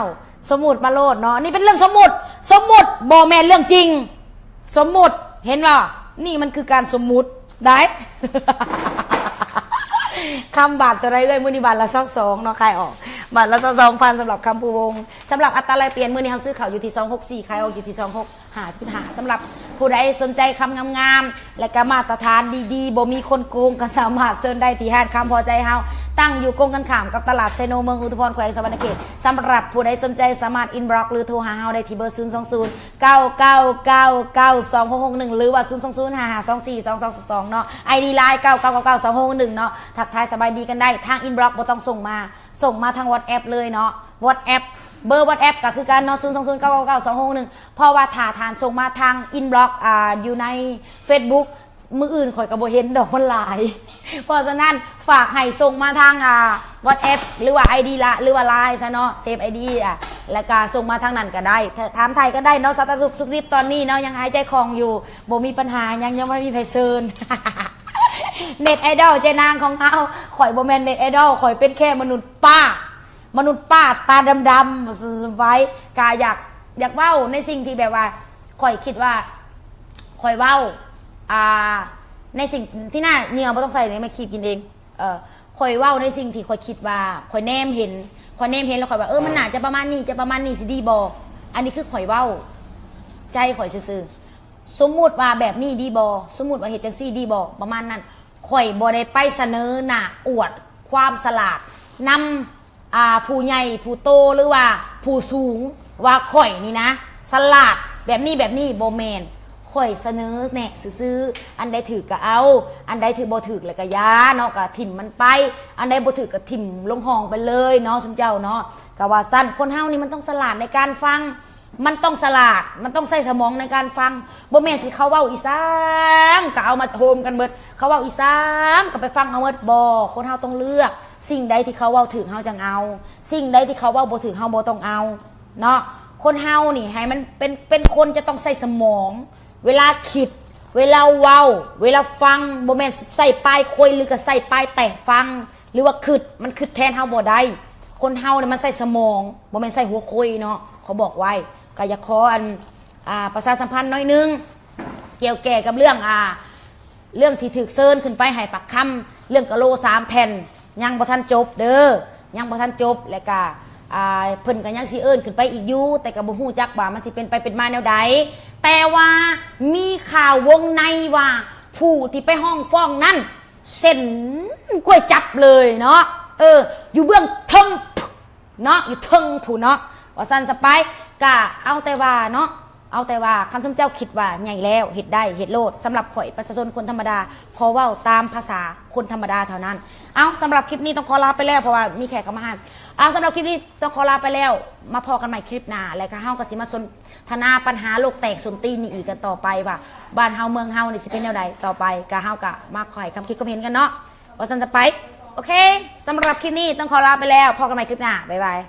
ສົມມຸດມາໂລດເນາະ ນີ້ເປັນເລື່ອງສົມມຸດ ສົມມຸດ ບໍ່ແມ່ນເລື່ອງຈິງ ສົມມຸດ ເຫັນບໍ່? ນີ້ມັນຄືການສົມມຸດໄດ໋ ຄຳບາດຕົວໃດເອື້ອຍ? ມື້ນີ້ບາດລະຊາວສອງເນາະ ຂາຍອອກບາດລະຊາວສອງພັນ ສຳລັບຄຳພູວົງ. ສຳລັບອັດຕາແລກປ່ຽນ ມື້ນີ້ເຮົາຊື້ເຂົ້າຢູ່ທີ່ສອງຫົກສີ່ ຂາຍອອກຢູ່ທີ່ສອງຫົກ ຫ້າຈຸດຫ້າ ສຳລັບຜູ້ໃດສົນໃຈຄຳງາມໆ ແລະກະມາດຕະຖານດີໆ ບໍ່ມີຄົນໂກງ ກໍສາມາດເຊີນໄດ້ທີ່ຮ້ານຄຳພໍໃຈເຮົາ ຕັ້ງຢູ່ກົງກັນຂ້າມກັບຕະຫຼາດໄຊໂນ ເມືອງອຸທຸມພອນ ແຂວງສະຫວັນນະເຂດ. ສຳລັບຜູ້ໃດສົນໃຈສາມາດອິນບລັອກ ຫຼືໂທຫາເຮົາໄດ້ທີ່ເບີ ສູນສອງສູນ ເກົ້າເກົ້າເກົ້າເກົ້າ ສອງຫົກຫົກໜຶ່ງ ຫຼືວ່າ ສູນສອງສູນ ຫ້າຫ້າສອງສີ່ ສອງສອງສອງສອງ ເນາະ ໄອດີ ໄລນ໌ ເກົ້າເກົ້າເກົ້າເກົ້າ ສອງຫົກໜຶ່ງ ເນາະ ທັກທາຍສະບາຍດີກັນໄດ້ທາງອິນບລັອກ ບໍ່ຕ້ອງສົ່ງມາ ສົ່ງມາທາງວັອດແອັບເລີຍເນາະ ວັອດແອັບ ເບີວັອດແອັບກໍຄືກັນເນາະ ສູນສອງສູນ ເກົ້າເກົ້າເກົ້າ ສອງຫົກໜຶ່ງ ເພາະວ່າຖ້າທ່ານສົ່ງມາທາງອິນບລັອກ ອາ ຢູ່ໃນເຟສບຸກ ມື້ອື່ນຂ້ອຍກໍບໍ່ເຫັນດອກ ມັນຫຼາຍ ເພາະສະນັ້ນຝາກໃຫ້ສົ່ງມາທາງ ອາ ວັອດແອັບ ຫຼືວ່າ ໄອດີ ລະ ຫຼືວ່າ ໄລນ໌ ຊະເນາະ ເຊບ ໄອດີ ອະ ແລ້ວກະສົ່ງມາທາງນັ້ນກໍໄດ້ ຖາມໄຖ່ກັນໄດ້ເນາະ ສາລະທຸກສຸກດິບຕອນນີ້ເນາະ ຍັງຫາຍໃຈຄ່ອງຢູ່ ບໍ່ມີບັນຫາຫຍັງ ຍັງບໍ່ມີໃຜເຊີນ ເນັດໄອດອລເຈນາງຂອງເຮົາ ຂ້ອຍບໍ່ແມ່ນເນັດໄອດອລ ຂ້ອຍເປັນແຄ່ມະນຸດປ້າ ມະນຸດປ້າຕາດຳໆ ວ່າຊັ້ນໄປ ກະຢາກ ຢາກເວົ້າໃນສິ່ງທີ່ແບບວ່າ ຂ້ອຍຄິດວ່າ ຂ້ອຍເວົ້າ ອ່າ ໃນສິ່ງທີ່ໜ້າ ເຫຍື່ອບໍ່ຕ້ອງໃສ່ ແມ່ຄີບກິນເອງ ເອີ ຂ້ອຍເວົ້າໃນສິ່ງທີ່ຂ້ອຍຄິດວ່າ ຂ້ອຍແນມເຫັນ ຂ້ອຍແນມເຫັນແລ້ວຂ້ອຍວ່າ ເອີ ມັນໜ້າຈະປະມານນີ້ ຈະປະມານນີ້ຊິດີບໍ່? ອັນນີ້ຄືຂ້ອຍເວົ້າ ໃຈຂ້ອຍຊື່ໆ ສົມມຸດວ່າແບບນີ້ດີບໍ່? ສົມມຸດວ່າເຮັດຈັ່ງຊີ້ດີບໍ່? ປະມານນັ້ນ ຂ້ອຍບໍ່ໄດ້ໄປສະເໜີໜ້າອວດຄວາມສະຫຼາດນຳ ອ່າ ຜູ້ໃຫຍ່ຜູ້ໂຕ ຫຼືວ່າຜູ້ສູງ ວ່າຂ້ອຍນີ້ນະ ສະຫຼາດແບບນີ້ແບບນີ້ ບໍ່ແມ່ນ ຂ້ອຍສະເໜີແນະຊື່ໆ ອັນໃດຖືກກໍເອົາ ອັນໃດຖືກ ບໍ່ຖືກແລ້ວກໍຢ່າເນາະ ກໍຖິ້ມມັນໄປ ອັນໃດບໍ່ຖືກກໍຖິ້ມລົງຮ່ອງໄປເລີຍເນາະ ຊຸມເຈົ້າເນາະ ກໍວ່າຊັ້ນ ຄົນເຮົານີ້ມັນຕ້ອງສະຫຼາດໃນການຟັງ ມັນຕ້ອງສະຫຼາດ ມັນຕ້ອງໃຊ້ສະໝອງໃນການຟັງ ບໍ່ແມ່ນຊິເຂົາເວົ້າອີ່ສັງກໍເອົາມາໂຮມກັນເບິດ ເຂົາເວົ້າອີ່ສັງກໍໄປຟັງເອົາເບິດ ບໍ່ ຄົນເຮົາຕ້ອງເລືອກ ສິ່ງໃດທີ່ເຂົາເວົ້າຖືກເຮົາຈັ່ງເອົາ ສິ່ງໃດທີ່ເຂົາເວົ້າບໍ່ຖືກເຮົາບໍ່ຕ້ອງເອົາເນາະ ຄົນເຮົານີ້ໃຫ້ມັນເປັນ ເປັນຄົນຈະຕ້ອງໃຊ້ສະໝອງ ເວລາຄິດ ເວລາເວົ້າ ເວລາຟັງ ບໍ່ແມ່ນໃຊ້ປາຍຄົຍ ຫຼືກໍໃຊ້ປາຍແຕກຟັງ ຫຼືວ່າຄິດ ມັນຄິດແທນເຮົາບໍ່ໄດ້ ຄົນເຮົານີ້ມັນໃຊ້ສະໝອງ ບໍ່ແມ່ນໃຊ້ຫົວໂຄຍເນາະ ຂໍບອກໄວ້ ກໍຢາກຂໍອັນ ອ່າ ປະຊາສຳພັນໜ້ອຍໜຶ່ງ ກ່ຽວແກ່ກັບເລື່ອງ ອ່າ ເລື່ອງທີ່ຖືກເຊີນຂຶ້ນໄປໃຫ້ປາກຄຳ ເລື່ອງກະໂຫຼສາມແຜ່ນ ຍັງບໍ່ທັນຈົບເດີ ຍັງບໍ່ທັນຈົບ ແລະກະ ອ່າ ເພິ່ນກໍຍັງຊິເອີ້ນຂຶ້ນໄປອີກຢູ່ ແຕ່ກໍບໍ່ຮູ້ຈັກວ່າມັນຊິເປັນໄປເປັນມາແນວໃດ ແຕ່ວ່າມີຂ່າວວົງໃນວ່າ ຜູ້ທີ່ໄປຮ້ອງຟ້ອງນັ້ນ ເສັ້ນກ້ວຍຈັບເລີຍເນາະ ເອີ ຢູ່ເບື້ອງເທິງເນາະ ຢູ່ເທິງພຸ້ນເນາະ ວ່າຊັ້ນຊະໄປ ກະເອົາແຕ່ວ່າເນາະ ເອົາແຕ່ວ່າ ຄັນຊຸມເຈົ້າຄິດວ່າໃຫຍ່ແລ້ວ ເຮັດໄດ້ ເຮັດໂລດ ສຳລັບຂ້ອຍ ປະຊາຊົນຄົນທຳມະດາ ຂໍເວົ້າຕາມພາສາຄົນທຳມະດາເທົ່ານັ້ນ ເອົາ ສຳລັບຄລິບນີ້ຕ້ອງຂໍລາໄປແລ້ວ ເພາະວ່າມີແຂກເຂົ້າມາຫາ ເອົາ ສຳລັບຄລິບນີ້ຕ້ອງຂໍລາໄປແລ້ວ ມາພໍ້ກັນໃໝ່ຄລິບໜ້າ ແລ້ວກໍເຮົາກໍຊິມາສົນ ທະນາບັນຫາໂລກແຕກສົ້ນຕີນນີ້ອີກກັນຕໍ່ໄປວ່າ ບ້ານເຮົາເມືອງເຮົານີ້ຊິເປັນແນວໃດຕໍ່ໄປ ກະເຮົາກະມາໃຫ້ຄຳຄິດຄຳເຫັນກັນເນາະ ວ່າຊັ້ນຊະໄປ ໂອເຄ ສຳລັບຄລິບນີ້ຕ້ອງຂໍລາໄປແລ້ວ ພໍ້ກັນໃໝ່ຄລິບໜ້າ ບາຍບາຍ.